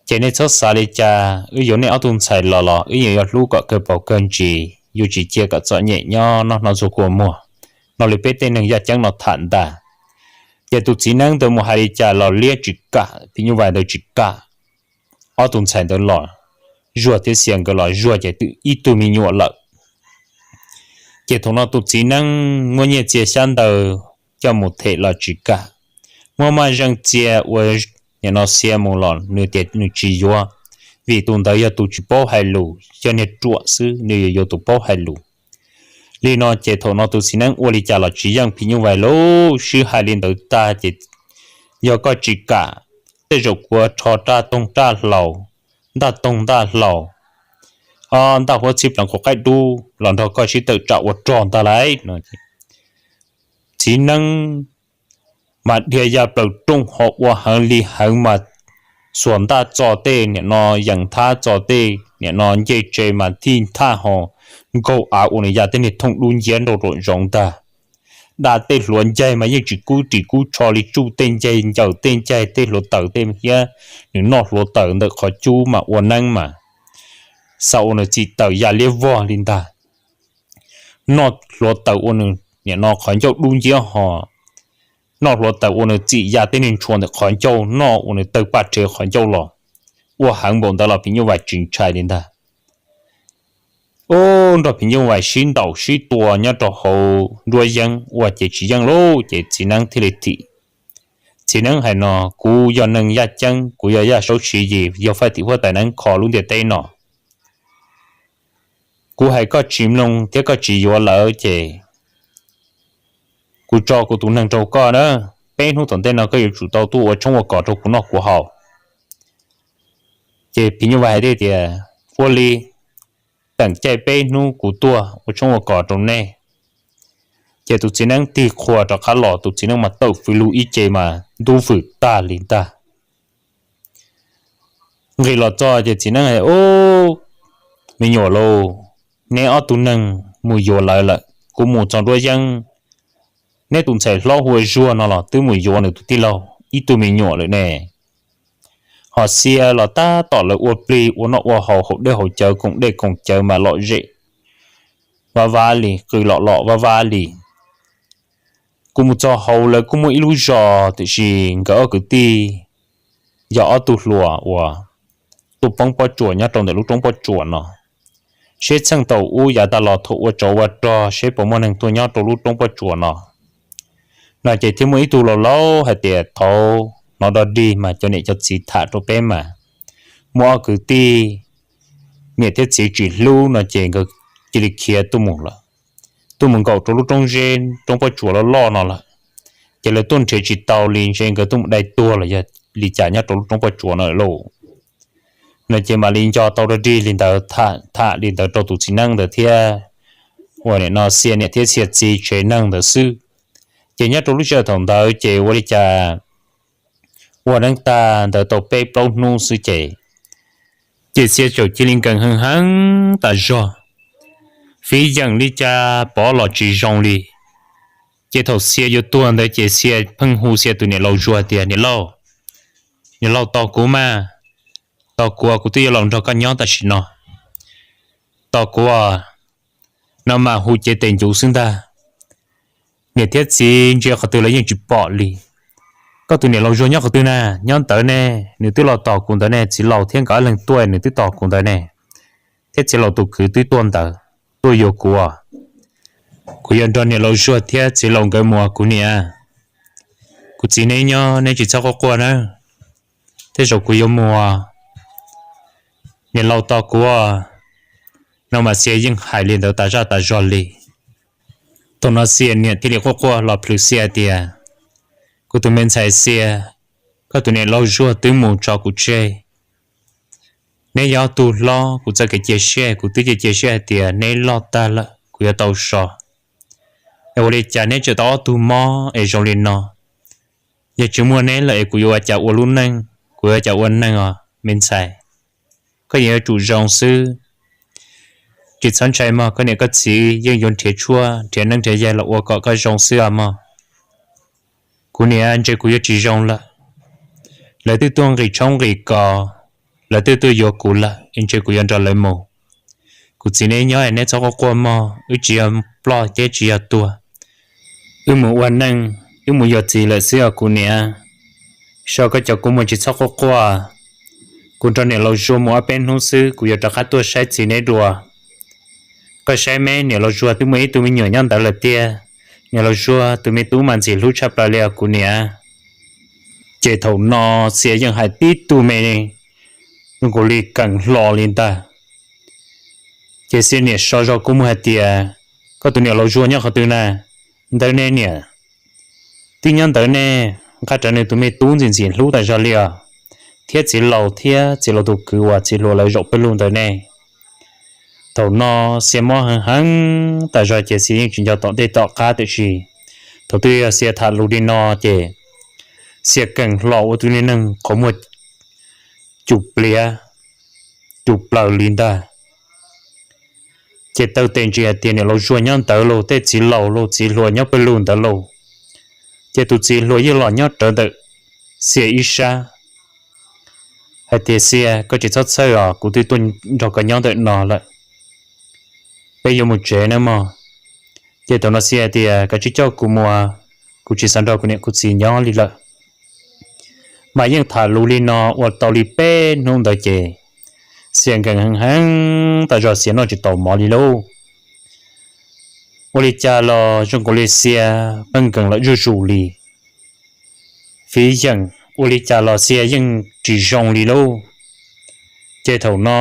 Ces nej txhob xav li cas, wb yuav nej ob tug ntxhais los los wb yeej yuav hlub kom kawg paus kawg ntsis, yuav tsis cia kom txom nyem nyob noj hnub txhua kua muag. No li peb tej neeg yaj ceeb no tham ntag. Ces tus txiv neeb ntawd mus hais li cas los liab tsis kam, phim nyuj vais ntawd tsis kam. Ob tug ntxhais ntawd los zuag thiab Xia nkawd los zuag ces twb ib tug me nyuam lawm. Ces thaum no tus txiv neeb muab nyiaj txiag xyab ntawv coj mus them los tsis kam, muab maj zeej txiag ua nim no Xia mus los nws tias nws tsis yuav, vim tus ntawd yog tus tsis paub hais lus, yog niag ruam xwb, nws yuav yuav tus paub hais lus. Li no ces thaum no tus txiv neeb ua li cas los tsis yeej phim nyuj vais lub sij hawm li ntawd tag ces yog koj tsis kam, tej zaum kuv rho raj toog raj hlau, ntaj toog ntaj hlau, o, ntaj huab txhib pleev quav qaib dub los nrog koj sib tawm tsam ua rog ntag lauj no. Txiv neeb mas dhia ya plaws rooj ho ua heev li heev mas xuas ntaj txo tej nim no yees thab txo tej nim no ncej tse mas thij nthaj ho nkaug av ua nws ya tej niag thooj dub nciab nraum zoov ntag. Da tej hluav ncaig mas yeej tsis kub ris kub tsho li, tsuj tej ncaig ncaws tej ncaig tej hluav taws tej thiab, nws noj hluav taws ntawm qhov cub mas ua neeb mas xav ua nws txim taws ya liab vog li ntag. Noj hluav taws ua nws nim no qhov ncauj dub nciab ho noj hluav taws ua nws txim ya tej niag ntshua ntawm qhov ncauj, noj ua nws tawg paj rhe qhov ncauj los, ua heev npaum ntawd los phim nyuj vais tsis ntshai li ntag. Ub, nrog phim nyuj vais sib ntaus sib tua nyob rau hauv nruab yeeb ua ces tsis yeej lauj, ces txiv neeb thiaj li thim. Txiv neeb hais no, kuv yog neeg yaj ceeb, kuv yog Yaj Saub Siv Yis, yog faij tim huab tais neeb kho lub ntiaj teb no. Kuv hais koj tsis mloog thiab koj tsis yuav lawm ces kuv tso kuv tus neeg rau koj na, peb hnub tom ntej no koj yuav tsum tau tuaj ua tshoob ua kos rau kuv noj kuv haus. Ces phim nyuj vais hais tias, ua li, teem caij peb hnub kuv tuaj ua tshoob ua kos rau nej. Ces tus txiv neeb tig qhua rov qab los, tus txiv neeb mas tawm fws lug ib ce mas ntub vwm tag li ntag. Nqis los txog ces txiv neeb hais, ub, me nyuam lauj, neb ob tug neeg mus yuav lawv lawm, kuv mus txog nruab yeeb, neb tus ntxhais hlob hu ua Zuag no los twb mus yuav nws tus tij laug ib tug me nyuam lawm ne. Ho Xia los tab tom lawv ua plig ua noj ua haus, haus dej haus cawv, koom dej koom cawv mas lom zem vab vab li, qw lom lom vab vab li. Kuv mus txog hauv lawv kuj muaj ib lub zos, tiam sis nkawd ob kwv tij yog ob tug hluas uas tuaj poob pob tsuas nyob rau ntawm lub roob pob tsuas no. Seb txheej tau ub yav tas los thaum ua tsov ua rog seb puas muaj neeg tuaj nyob rau lub roob pob tsuas no. No ces thiaj muaj ib tug laus laus hais tias, thaum hnov dog dig mas cov niam cov txiv tham rau peb mas muaj ob kwv tij niam thiab txiv tsis hlub no ces nkawd cia li khiav tuaj mus lawm, tuaj mus nkaum rau lub roob zeb roob pob tsuas loj loj no lawm. Ces lawv tuaj nrhiav tsis tau li, ntshe nkawd tuaj mus dai tuag los yog li cas nyob rau lub roob pob tsuas no lawm lauj. No ces mam li nco tau dog dig li ntawd, tham li ntawd rau tus txiv neeb ntawd thiab ua nim no Xia niam thiab Xia txiv tsev neeg ntawd xwb. Ces nyob rau lub sij hawm thaum ntawd ces ua li cas ua neeb tag ntawd tau peb plaub hnub xwb ces, ces Xia txawm cia li nkees heev heev tas zog, fiv yeem li cas pov los tsis zoo li. Ces thaum Xia yuav tuag ntawd ces Xia pheej hu Xia tus niam laus Zuag tias, niam laus, niam laus tos kuv mas, tos kuv, kuv twb yuav los nrog koj nyob tam sim no, tos kuv. No mas hu cev tes ncuv xwb ntag. Niam thiab txiv ntsia qhov twg los yeej tsis pom li. Koj tus niam laus Zuag nyob qhov twg na? Nyob ntawd ne, nws twb los tos kuv ntawd ne, txiv laus thiab nkawd ob leeg tuaj nws twb tos kuv ntawd ne, thiab txiv laus tus kwv twb tuaj ntawd, tuaj yuav kuv. Kuv yuav nrog niam laus Zuag thiab txiv laus nkawd mus kuv niam. Kuv txiv neb nyob neb tsis txhob quaj quaj nawb, tej zaum kuv yuav mus, niam laus tos kuv. No mas Xia yeej hais li ntawd tas zaj tas zog li. Thaum no Xia niam thiaj li quaj quaj los plhws Xia tias, kuv tus me ntxhais Xia, koj tus niam laus Zuag twb mus tso kuv tseg. Neb yog ob tug hlob, kuv txoj kev cia siab kuv twb cia cia siab hais tias neb loj tag lawm kuv yuav tau so, es ua li cas neb tseem tau ob tug mob es zoo li no? Yog tsis muaj neb lawm es kuv yuav ua cas ua lub neej, kuv yuav ua cas ua neeg os me ntxhais? Koj yeej yuav tsum zoo xwb. Tsis txhob ntshai mog, koj niam koj txiv yeej yuav nrhiav tshuaj nrhiav neeb nrhiav yaig los ua kom koj zoo xwb os mog. Kuv niam, ntshe kuv yuav tsis zoo lawm. Lawv twb tuaj nqis tshoob nqis kos, lawv twb tuaj yuav kuv lawm es ntshe kuv yuav nrog lawv mus. Kuv txiv neb nyob es neb txhob quaj quaj mog, wb tsis yog ploj thiab tsis yog tuag. Wb mus ua neej, wb mus yuav txiv lawm xwb os kuv niam. So koj cov kua muag tsis txhob quaj quaj. Kuv nrog niam laus Zuag mus ob peb hnub xwb kuv yuav rov qab tuaj saib txiv neb dua. Koj saib meb, niam laus Zuag twb muaj ib tug me nyuam nyob ntawd lawm tiag. Niam laus Zuag tus me tub mas ntxim hlub tshaj plaws li os kuv niam. Ces thaum no Xia yeej hais tib tug me zoo nkaus li keem hlo li ntag. Ces Xia niam so zog kua muag hais tias, koj tus niam laus Zuag nyob qhov twg na? Ntawd ne niam. Twb nyob ntawd ne, nqa rawv nws tus me tub ntxim ntxim hlub tas zog li os, thiab txiv laus thiab txiv laus tus kwv uas txiv hluas lawv zaum pawg lug ntawd ne. Thaum no Xia mob heev heev tas zog ces Xia yeej tsis nco tom ntej tom qab tiam sis thaum twg yog Xia tham lus li no ces Xia keem hlo ua tus niag neeg qhov muag cum pliav cum plaws li ntag. Ces taw tes ntsis hais tias niam laus Zuag nyob ntawd lauj, tej txiv laus lauj, txiv hluas nyob pawg lug ntawd lauj. Ces tus txiv hluas yeej los nyob rawv ntawm Xia ib sab hais tias, Xia, koj tsis txhob txhawj os, kuv twb tuaj nrog koj nyob ntawm no lawm. Peb yuav mus tsev nawb mog. Ces thaum no Xia hais tias, koj tsis coj kuv mus, kuv tsis xav nrog kuv niam kuv txiv nyob li lawm. Mas yeej tham lus li no ua tau li peb hnub ntawd ces Xia nkees heev heev tas zog, Xia noj tsis tau mov li lauj. Ua li cas los zoo nkaus li Xia pheej nkees lawm zuj zus li. Fiv yeem ua li cas los Xia yeej tsis zoo li lauj. Ces thaum no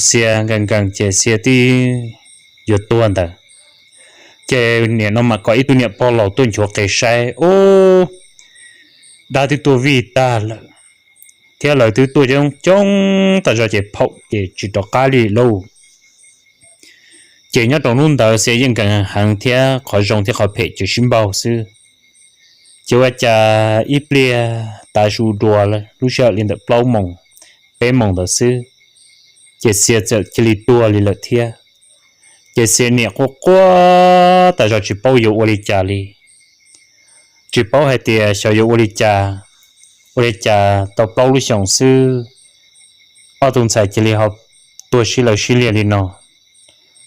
Xia nkees nkees ces Xia twb yuav tuag ntawd. Ces nim no mam kom ib tug niam pog laus tuaj nchuav qe saib, ub, dab twb tuaj vij tag lawm, thiab lawv twb tuaj coob coob tas zog ces phaum ces tsis rov qab li lauj. Ces nyob rau hnub ntawd Xia yeej nkees heev thiab qhov zoo thiab qhov phem ces sib npaug xwb. Ces ua cas ib pliag tav su dua lub sij hawm li ntawm plaub moos peb moos ntawd xwb, ces Xia txawm cia li tuag li lawm thiab. Ces Xia niam quaj quaj tas zog tsis paub yuav ua li cas li, tsis paub hais tias xyov yuav ua li cas. Ua li cas tau plaub lub xyoos xwb, ob tug ntxhais cia li ho tuag sib law sib liag li no,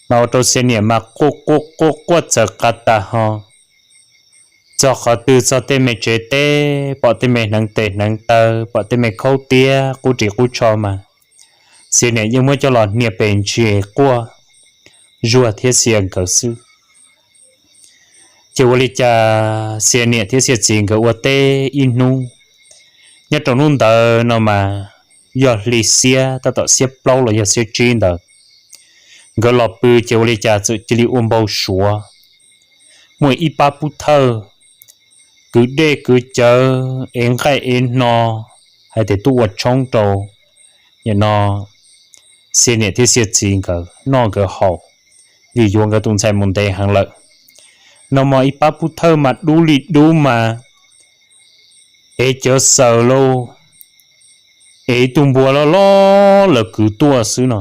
mas ua rau Xia niam mas quaj quaj quaj quaj txawv qa tas ho txog qhov twg, txog tej me tsev teb, pom tej me hneev tes hneev taw, pom tej me khaub tiab qub ris qub tsho mas Xia niam yeej muab coj los hnia pes ntsis quaj zuag thiab Xia nkawd xwb. Ces ua li cas Xia niam thiab Xia txiv nkawd ua teb ib hnub, nyob rau hnub ntawd no mas yog hli xiab, tab tom xiab plaub los yog xiab tsib ntawd, nkawd los pw ces ua li cas txawm cia li ua npau suav muaj ib pab pub thawj kwv dej kwv cawv ev nqaij ev hno hais tias tuaj ua tshoob rau, nim no Xia niam thiab Xia txiv nkawd noj nkawd haus, vim yuav nkawd tus ntxhais mus ntev heev lawm. No mas ib pab pub thawj mas dub li dub mas ev cawv xaws lauj, ev ib tug npua loj loj lawv kwv tuaj xwb no.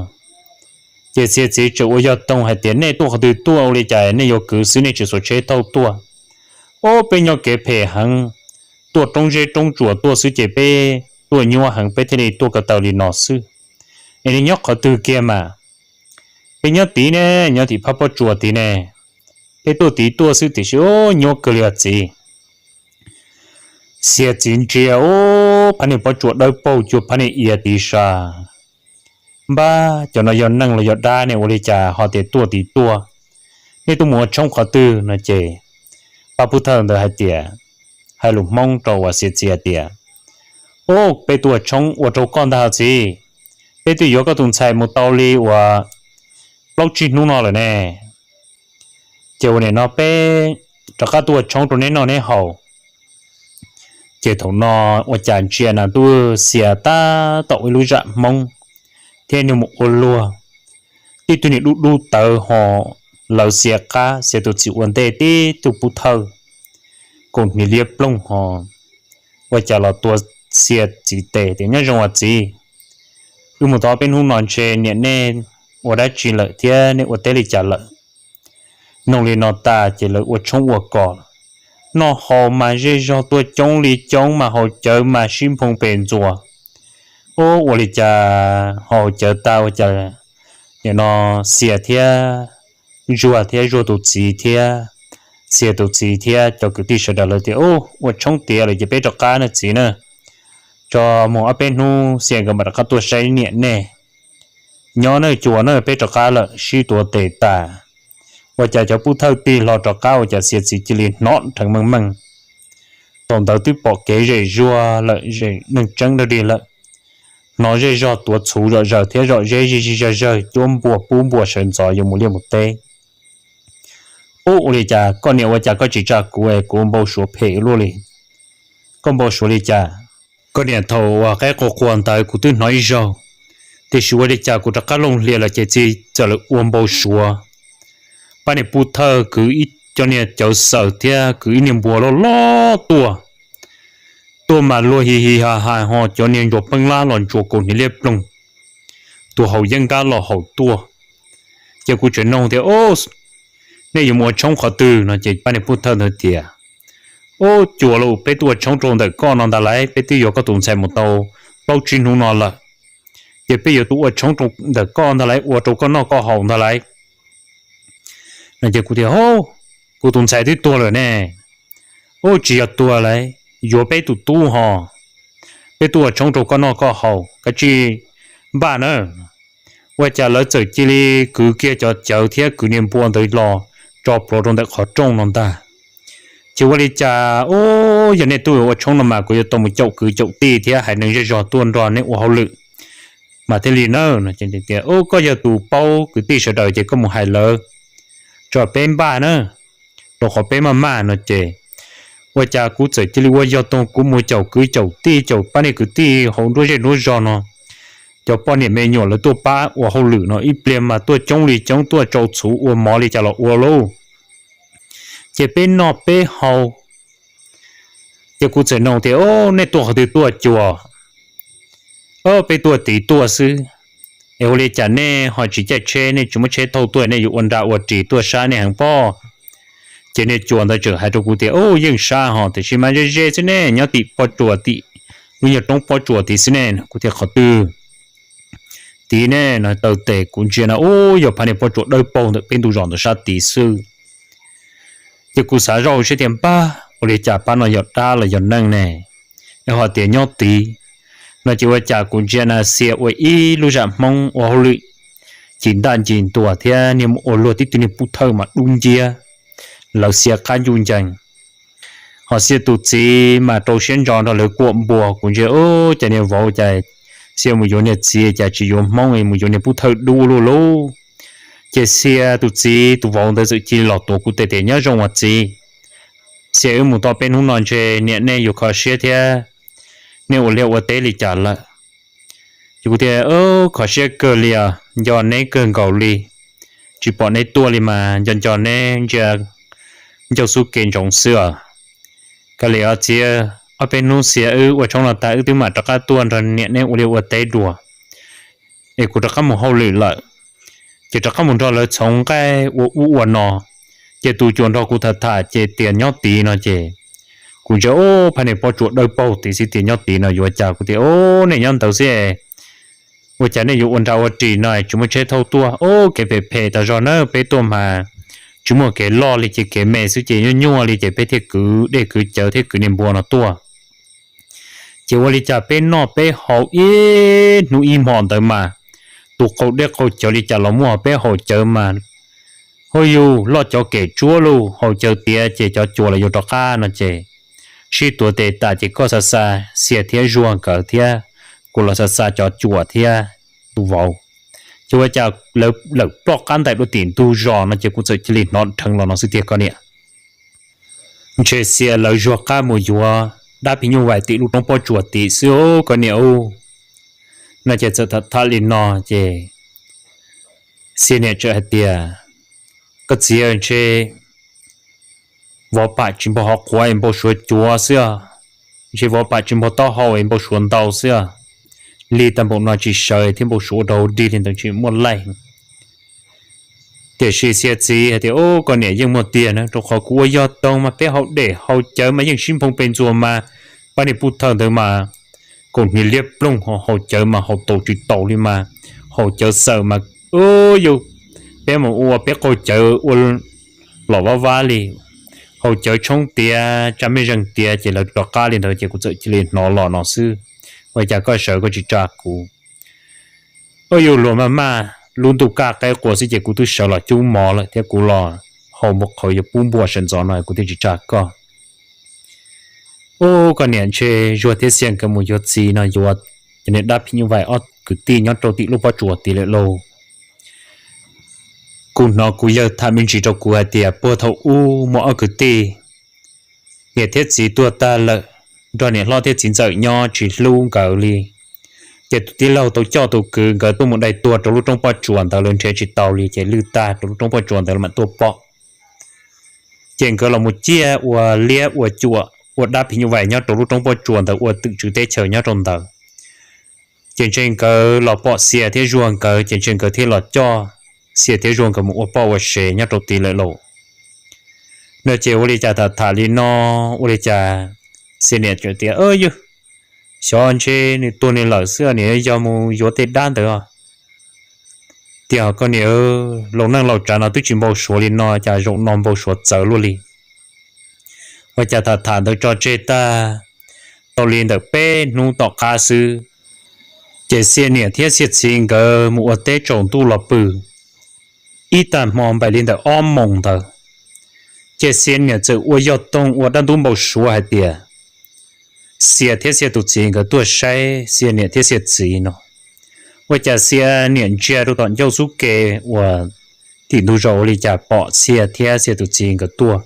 Ces Xia txiv tseem ua yog toog hais tias nej tuaj qhov twg tuaj, ua li cas nej yuav kwv xwb, nej tsis xuas tsheb thauj tuaj? Ob, peb nyob kev phem heev, tuaj roob zeb roob tsuas tuaj xwb ces peb tuaj nyuaj heev peb thiaj li tuaj ko taw li no xwb. Es nej nyob qhov twg kiag mas? Peb nyob tid ne, nyob tim phab pob tsuas tid ne. Peb tuaj tid tuaj xwb tiam sis nyuaj kawg li os txiv. Xia txiv ntsia ub, phab niag pob tsuas dawb paug cuag phab niag iav tid sas. Npab, cov no yog neeg los yog dab ne, ua li cas ho tias tuaj tid tuaj? Nej tuaj mus ua tshoob qhov twg no? Ces pab pub thawj ntawd hais tias, hais lus Hmoob rau uas Xia txiv hais tias, ub, peb tuaj ua tshoob ua rau koj ntag txiv. Peb twb yuav koj tus ntxhais mus tau li uas plaub tsib hnub no lawm ne. Ces ua nim no peb rov qab tuaj ua tshoob rau neb noj neb haus. Ces thaum no ua cas ntsia na tub Xia tab tom ua ib lub zam Hmoob thiab niag mus ua luag, tib tug niag dub dub tawv ho lawv Xia qab, Xia tus txiv ua ntej tib tug pub thawj, kaus hniav liab ploog ho ua cas los tua Xia txiv tes tias, nyob zoo os txiv, wb mus tau peb hnub no ntshe niam nej ua dab tsi lawm thiab nej ua teb li cas lawm? Noog li no tas ces lawv ua tshoob ua kos, noj haus mas zej zog tuaj coob li coob mas haus cawv mas sib nphoo pes ntxuas. Ub, ua li cas ho haus cawv tas ua cas nim no Xia thiab Zuag thiab Zuag tus txiv thiab Xia tus txiv thiab cov kwv tij sawv daws lawv tias, ub, ua tshoob tiav lawm ces peb rov qab na txiv na. Tso mus ob peb hnub Xia nkawd mam rov qab tuaj saib niam nej. Nyob na cua na, peb rov qab lawm, sib tuav tes tas. Ua cas cov pub thawj tig hlo rov qab ua cas Xia txiv cia li hnov rheev meej meej. Thaum ntawd twb pom kev zem zuag lawm, zem neeg tseeb dawb dig lawm. Hnov zej zog tuav txhuv zom zaws thiab zom zeb zig zig zag zawg, cuab npua pub npua sawv ntxov yuav mus liaj mus teb. Ub, ua li cas koj niam, ua cas koj tsis tsa kuv es kuv npau suav phem ua luaj li? Koj npau suav li cas? Koj niam, thaum uas qaib qua qua ntawd kuv twb hnov ib zaug, tiam sis ua li cas kuv rov qab looj hlias lawm ces txawm ua npau suav. Pab niag pub thawj kwv ib co niag cawv xaws thiab kwv ib niag npua loj loj tuaj. Tuaj mas luag hi hi ha ha ho cov niag ntsuas pheeb lab los ntsuas kaus hniav liab ploog, tus haus yeeb nkab los haus tuaj. Ces kuv tseem nug tias, nej yuav mus ua tshoob qhov twg no ces pab niag pub thawj ntawd tias, ub, cua lauj, peb tuaj ua tshoob rau ntawm koj no ntag lauj, peb twb yuav koj tus ntxhais mus tau plaub tsib hnub no lawm, ces peb yuav tuaj ua tshoob rau ntawm koj ntag lauj, ua rau koj noj koj haus ntag lauj. No ces kuv tias, kuv tus ntxhais twb tuag lawm ne. Ub, tsis yog tuag lauj, yuav peb tus tub ho, peb tuaj ua tshoob rau koj noj koj haus, kav tsij npaj na. Ua cas lawv txawm cia li kwv kiag cov cawv thiab kwv niag npua ntawd los tso plhuav rau ntawm qhov rooj no ntag. Ces ua li cas, ub, yog nej tuaj ua tshoob no mas kuv yuav tau mus caum kwv caum tij thiab haiv neeg zej zog tuaj nrog nej ua hauj lwm mas thiaj li na. Ub, koj yog tus paub kwv tij sawv daws ces koj mus hais lawv tso, peb npaj na, rau qhov peb maj maj no ces Ua cas kuv txawm cia li ua yog toog, kuv mus caum kwv caum tij, caum pab niag kwv tij hauv nruab zej nruab zog no, cov poj niam me nyuam lawv tuaj pab ua hauj lwm no ib pliag mas tuaj coob li coob, tuaj tsau txhuv ua mov li cas los ua lauj. Ces peb noj peb haus, ces kuv txawm nug tias, Au, nej tuaj qhov twg tuaj cuag? Au, peb tuaj tid tuaj xwb. Es ua li cas nej ho tsis caij tsheb, nej tsis muab tsheb thauj tuaj, nej yuav ua nra ua ris tuaj sab nej heev pob? Ces niag cuas ntawd tseem hais rau kuv tias, Au, yeej sab hos, tiam sis mas ze ze xwb ne, nyob tim pob tsuas, tim lub nyuag roob pob tsuas tid xwb ne. Kuv tias, Qhov twg tid ne? No taw tes kuv ntsia no, ub, yog phab niag pob tsuas dawb paug ntawm peb ntug zos ntawd sab tid xwb. Ces kuv xav zoj hauv siab tias, Npab, ua li cas pab no yog dab los yog neeg ne? Es ho tias nyob tid no ces ua cas kuv ntsia na Xia ua ib lub zam Hmoob ua hauj lwm, ci ntaj nci ntuas thiab niag mus ua luag tib tug niag pub thawj mas dub nciab, lawv Xia qab ncuj ncees. Ho Xia tus txiv mas rau siab ntso nrog lawv kuam npua. Kuv ntsia, Ub, cas niag vauv cas Xia mus yuav niag txiv cas tsis yuav Hmoob, mus yuav niag pub thawj dub luj lub. Ces Xia tus txiv tus vauv ntawd txawm cia li los tuav kuv tes tias, Nyob zoo os txiv, Xia wb mus tau peb hnub no ntshe niam nej yuav kho siab thiab, nej ua liaj ua teb li cas lawm? Ces kuv tias, Kho siab kawg li os, nco neb kawg nkaus li, tsis pom neb tuaj li mas nco nco neb ntsia ncauj xub kev ntsoov xwb os. Kav liam os txiv, ob peb hnub Xia wb ua tshoob no tag wb twb mam rov qab tuaj nrog niam neb ua liaj ua teb dua, es kuv rov qab mus hauj lwm lawm. Ces rov qab mus nrog lawv txhoov nqaij ua ub ua no, ces tus cuas nrog kuv tham tham ces tias nyob tid no ces kuv ntsia, Ub, phab niag pob tsuas dawb paug tid xwb tias nyob tid no yuav cas? Kuv tias, Ub, nej nyob ntawd xwb, ua cas nej yuav ua nra ua ris no tsis muaj tsheb thauj tuaj? Ub, kev phem phem tas zog na, peb tuaj mas tsis muaj kev loj li ces kev me xwb ces nyuaj nyuaj li ces peb thiaj kwv dej kwv cawv thiab kwv niag npua no tuaj. Ces ua li cas peb noj peb haus ib hnub ib hmo ntawd mas tus qaug dej qaug cawv li cas los muaj, peb haus cawv mas, huj yus, loj cov kem tsuab lauj, haus cawv tiav ces cov cuas los yuav rov qab no ces sib tuav tes tas ces koj xa xa Xia thiab Zuag nkawd thiab kuv los xa xa cov cuas thiab tus vauv. Ces ua cas lawv lawm ploj qab ntais dua tim ntug zos no ces kuv txawm cia li hnov dheev los no xwb tiag koj niam. Ntshe Xia lawv Zuag qab mus yuav dab phim nyuj vais tim lub roob pob tsuas tim xwb koj niam ub. No ces txawm tham tham li no ces Xia niam txawm hais tias, Koj txiv, ntshe vov pam tsis npog hauv qhuav es npau suav cuav xwb os, ntshe vov pam tsis npog taub hau es npau suav ntau xwb os. Lig tag npaum no tsis sawv thiab npau suav ua rau dig li ntawd tsis muaj laij. Tiam sis Xia txiv hais tias, Ub, koj niam, yeej muaj tiag na, rau qhov kuv ua yog toog mas peb haus dej haus cawv mas yeej sib nphoo pes ntxuas mas pab niag pub thawj ntawd mas kaum hniav liab ploog, haus cawv mas haus taus tsis taus li mas, haus cawv xaws mas, yus, peb mus ua peb qaug cawv ua lom vab vab li, haus cawv tshoob tiav tsa mej zeeg tiav ces lawv rov qab li ntawd ces kuv txawm cia li hnov los no xwb. Ua cas koj sawv koj tsis tsa kuv? Yus, luag maj maj lub ntuj kaj qaib qua xwb ces kuv twb sawv los cub mov lawm thiab kuv los haus npua qhauv yuav pub npua sawv ntxov no kuv thiaj tsis tsa koj. Ub, koj niam, ntshe Zuag thiab Xia nkawd mus yuav txiv no yuav cov niag dab phim nyuj vais ob kwv tij nyob rau tim lub pob tsuas tid lawm lauj. Kuv hnov kuv yawg tham me ntsis rau kuv hais tias puag thaum ub muaj ob kwv tij, niam thiab txiv tuag tag lawm, nrog niam hlob thiab txiv ntxawm nyob tsis hlub nkawd li. Ces tus tij laug tau coj tus kwv nkawd tuaj mus dai tuag rau lub roob pob tsuas ntawd, lawv nrhiav tsis tau li ces lwj tag rau lub roob pob tsuas ntawd lawv mam tuaj pom. Ces nkawd los mus ciaj ua liab ua cuam ua dab phim nyuj vais nyob rau lub roob pob tsuas ntawd ua twm tswv teb chaws nyob rau ntawd. Ces ntshe nkawd los pom Xia thiab Zuag nkawd ces ntshe nkawd thiaj los coj Xia thiab Zuag nkawd mus ua poj ua sev nyob rau tid lawm lauj. No ces ua li cas tham tham li no, ua li cas Xia niam txawm tias, Yog, xyov ntshe nws tuag nws lawm xwb, nws yog mus yuav tej dab ntawd. Tiag koj niam, laus neej laus tsav no twb tsis npau suav li no cas zaum no npau suav txawv luaj li. Ua cas tham tham ntawd tso tseg tag, tau li ntawm peb hnub tom qab xwb, ces Xia niam thiab Xia txiv nkawd mus ua teb tsaus ntuj los pw, ib tag hmo npaim li ntawm ob moos ntawd, ces Xia niam txawm ua yog toog ua dab ntub npau suav hais tias Xia thiab Xia tus txiv nkawd tuaj saib Xia niam thiab Xia txiv no. Ua cas Xia niam ntsia rau tom ncauj xub ke uas tim ntug zos ua li cas pom Xia thiab Xia tus txiv nkawd tuaj.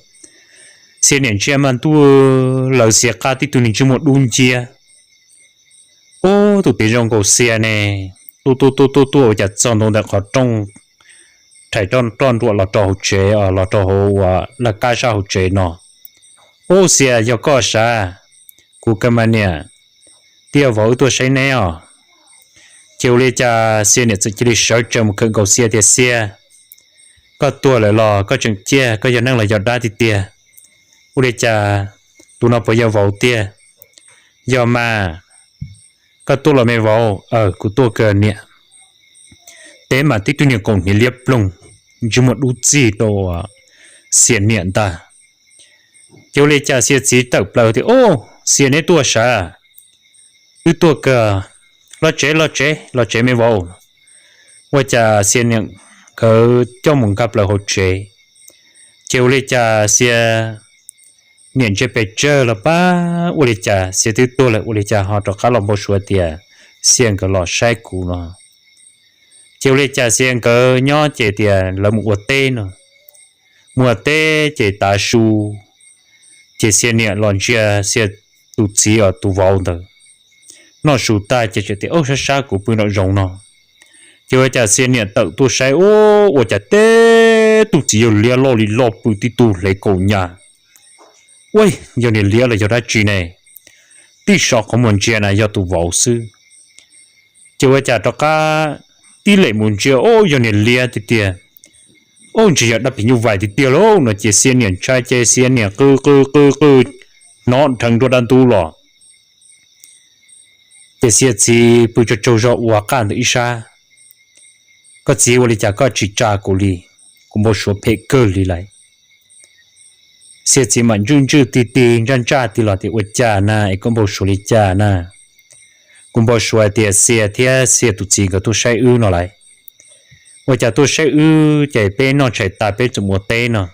Xia niam ntsia mas ntuj, lawv Xia qab tib tug niag ntsej muag dub nciab. Ub, tus pem zoo nkaus Xia ne, tuaj tuaj tuaj tuaj tuaj ua cas txog ntua ntawm qhov rooj, rhais roj nruam los rau hauv tsev, los rau hauv uas laj kab sab hauv tsev no. Ub, Xia, yog koj sav? Kuv kawg mas niam, twb yog vauv wb tuaj saib neb os. Ces ua li cas Xia niam txawm cia li sawv tsees mus khawm nkaus Xia tias, Xia, koj tuag lawm los koj tseem ciaj, koj yog neeg los yog dab tiag tiag? Ua li cas tus no puas yog vauv tiag? Yog mas. Koj tuaj los me vauv? Aw, kuv tuaj kawg niam. Teb mas tib tug niag kaus hniav liab ploog, ntsej muag dub txig rau Xia niam ntag. Ces ua li cas Xia txiv tawm plaws tias, Ub, Xia, neb tuaj sav? Wb tuaj kawg. Los tsev, los tsev, los tsev me vauv. Ua cas Xia niam nkawd coj mus nkag plaws hauv tsev. Ces ua li cas Xia niam ntsia pes tsawg los pab, ua li cas Xia twb tuag lawm, ua li cas ho rov qab los npau suav tias Xia nkawd los saib kuv no. Ces ua li cas Xia nkawd nyob ces tias lawv mus ua teb no. Mus ua teb ces tav su, ces Xia niam los ntsia Xia tus txiv os, tus vauv ntawd noj su tag ces tseem tias, Ub, sab sab kuv pw nraum zoov no. Ces ua cas Xia niam tawm tuaj saib, ub, ua cas teb tug txiv yawg liab loj li loj pw tib tug hlev kaus nyas. Ua, yog niag liab los yog dab tsi ne? Tib so qhov muag ntsia na yog tus vauv xwb. Ces ua cas rov qab tib lem mus ntsia, ub, yog niag liab tiag tiag. Ub, ntshe yog dab phim nyuj vais tiag tiag lauj no ces Xia niam ntshai ces Xia niam qw qw qw qw, hnov dheev nruab dab ntub los. Ces Xia txiv pw tsaug tsaug zog ua qaj ntawm ib sab. Koj txiv, ua li cas koj tsis tsa kuv li? Kuv npau suav phem kawg li lawm. Xia txiv mam ntswj ntswj tig tig ntsaj ntsaj tig los tias, Ua cas na es koj npau suav li cas na? Kuv npau suav tias Xia thiab Xia tus txiv nkawd tuaj saib wb no lawm. Ua cas tuaj saib wb ces peb noj tshais tas peb txawm mus ua teb no.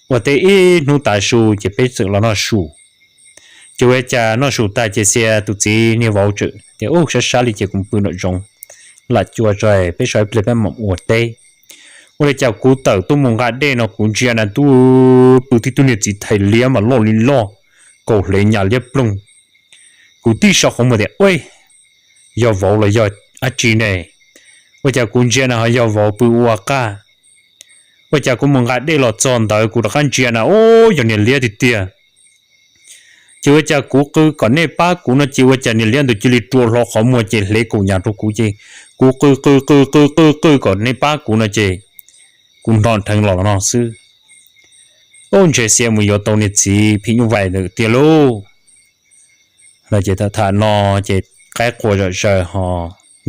Ua teb ib hnub tav su ces peb txawm los noj su. Ces ua cas noj su tag ces Xia tus txiv niag vauv tseem tias, Ub, sab sab li ces kuv pw nraum zoov, lam cua tso peb so ib pliag peb mam ua teb. Ua li cas kuv tawm tuaj mus nqa dej no kuv ntsia na ntuj, pw tib tug niag txiv thais liab mas loj li loj, kaus hlev nyas liab ploog. Kuv tib so qhov muag tias, Ua, yog vauv los yog dab tsi ne? Ua cas kuv ntsia na ho yog vauv pw ua qaj. Ua cas kuv mus nqa dej los txog ntawd kuv rov qab ntsia na, ub, yog niag liab tiag tiag. Ces ua cas kuv qw kom nej pab kuv no ces ua cas niag liab ntawd cia li rua hlo qhov muag ces hlev kaus nyas rau kuv ces kuv qw qw qw qw qw qw kom nej pab kuv no ces kuv hnov dheev los no xwb. Ub, ntshe Xia mus yuav tau niag txiv phim nyuj vais ntawd tiag lauj. Ces tham tham no ces qaib qua zom zaws ho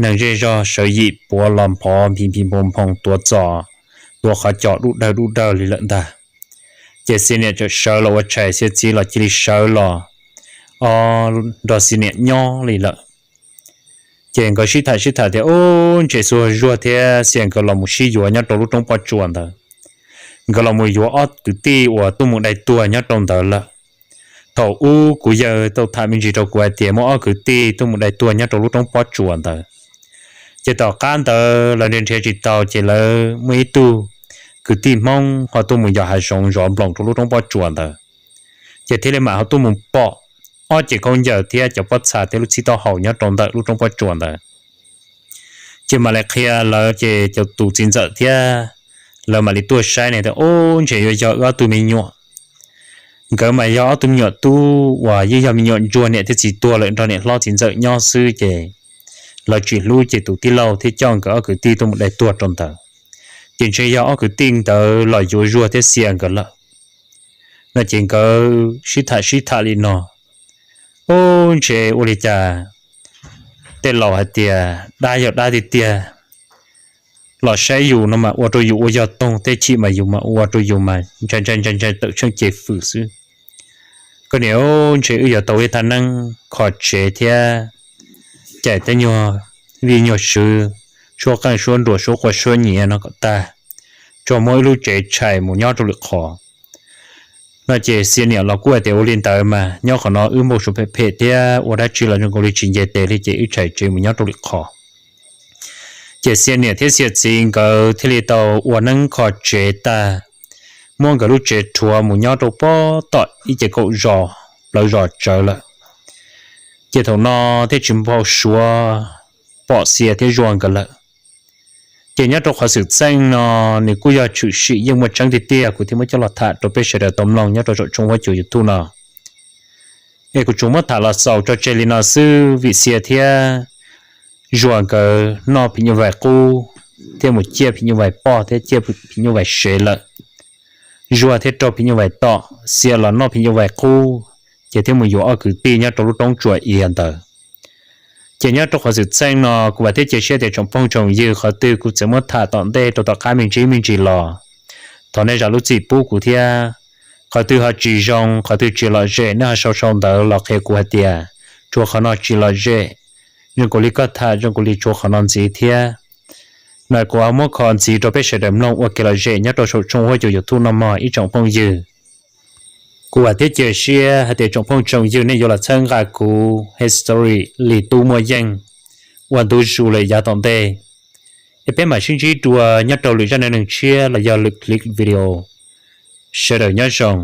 neeg zej zog sawv yim puav los nphov nphis nphis nphoo nphoo tuav txos, tuav qhov cos dub dawg dub dawg li lawm ntag. Ces Xia niam txawm sawv los ua tshais, Xia txiv los cia li sawv los nrog Xia niam nyob li lawm. Ces nkawd sib tham sib tham tias, Ub, ntshe Xia Zuag thiab Xia nkawd los mus sib yuav nyob rau lub roob pob tsuas ntawd. Nkawd los mus yuav ob kwv tij uas tuaj mus dai tuag nyob rau ntawd lawm. Thaum ub kuv yawg tau tham me ntsis rau kuv hais tias muaj ob kwv tij tuaj mus dai tuag nyob rau lub roob pob tsuas ntawd. Ces tom qab ntawd lawv nrhiav nrhiav tsis tau ces lawv muaj ib tug kwv tij Hmoob ho tuaj mus yos hav zoov zov nploos rau lub roob pob tsuas ntawd. Ces thiaj li mam ho tuaj mus pom ob cev khaub ncaws thiab cov pob txha thiab lub txhib taub hau nyob rau ntawm lub roob pob tsuas ntawd. Ces mam li qhia lawv ces cov tus txiv ntxawm thiab lawv mam li tuaj saib ne tias, Ub, ntshe yuav yog wb ob tug me nyuam. Nkawd mas yog ob tug me nyuam tub uas yeej yog me nyuam ntsuag, niam thiab txiv tuag lawm nrog niam hlob txiv ntxawm nyob xwb ces lawv tsis hlub ces tus tij laug thiaj coj nkawd ob kwv tij tuaj mus dai tuag rau ntawd. Ces ntshe yog ob kwv tij ntawd los yuav Zuag thiab Xia nkawd lawm no ces nkawd sib tham sib tham li no. Ub, ntshe ua li cas tej laus hais tias dab yog dab tiag tiag, los saib yus no mas ua rau yus ua yog toog, tej chim mas yus mas ua rau yus mas ntshai ntshai ntshai ntshai tawm tsheej ces fwm xwb. Koj niam, ntshe wb yuav tau ib thaj neeb kho tsev thiab cais tej nyuag vij nyuag sw, suab qeej suab nruas suab quaj suab nyiav no kom tag, tsuas muab wb lub tsev tshais mus nyob rau lwm qhov no ces Xia niam los kuj hais tias ua li ntawd mas nyob qhov no wb npau suav phem phem thiab ua dab tsi los zoo nkaus li tsis nce tes li ces wb tshais tsev mus nyob rau lwm qhov. Ces Xia niam thiab Xia txiv nkawd thiaj li tau ua neeb kho tsev tag, muab nkawd lub tsev rhuav mus nyob rau pem tom ib ce kaum zos, plawv zos tsawv lawm. Ces thaum no thiaj tsis npau suav pom Xia thiab Zuag nkawd lawm. Ces nyob rau qhov xwm txheej no, nws kuj yog tshwm sim yeej muaj tseeb tiag tiag, kuv thiaj muab coj los tham rau peb sawv daws tau mloog nyob rau saum tshooj huab cua YouTube no. Es kuv tsuas muab tham los xaus tso tseg li no xwb, vim Xia thiab Zuag nkawd noj phim nyuj vais qub, thiaj mus ciaj phim nyuj vais poj thiab ciaj phim nyuj vais sev lawm. Zuag thiaj raug phim nyuj vais tom, Xia los noj phim nyuj vais qub, ces thiaj mus yuav ob kwv tij nyob rau lub roob tsua iav ntawd. Ces nyob rau qhov xwm txheej no, kuv vam thiab cia siab tias tsoom phooj tsoom ywg, qhov twg kuv txawm muab tham tom ntej rau tom qab me ntsis me ntsis los, thov nej zam lub txim pub kuv thiab. Qhov twg ho tsis zoo, qhov twg tsis lom zem, nej ho sau sau ntawv los qhia kuv hais tias tshuav qhov no tsis lom zem, zoo kuv li koj tham, zoo kuv li tshuav qhov no ntxiv thiab, no kuv ho muab kho ntxiv rau peb sawv daws mloog ua kev lom zem nyob rau saum tshooj huab cua YouTube no mog ib tsoom phooj ywg. Kuv vam thiab cia siab hais tias tsoom phooj tsoom ywg nej yuav los txhawb nqa kuv history li tub muaj yeej ua ntu zus lawm yav tom ntej. Es peb mam sib ntsib dua nyob rau lwm zaj neej neeg tshiab los yog lwm clip video. Sawv daws nyob zoo.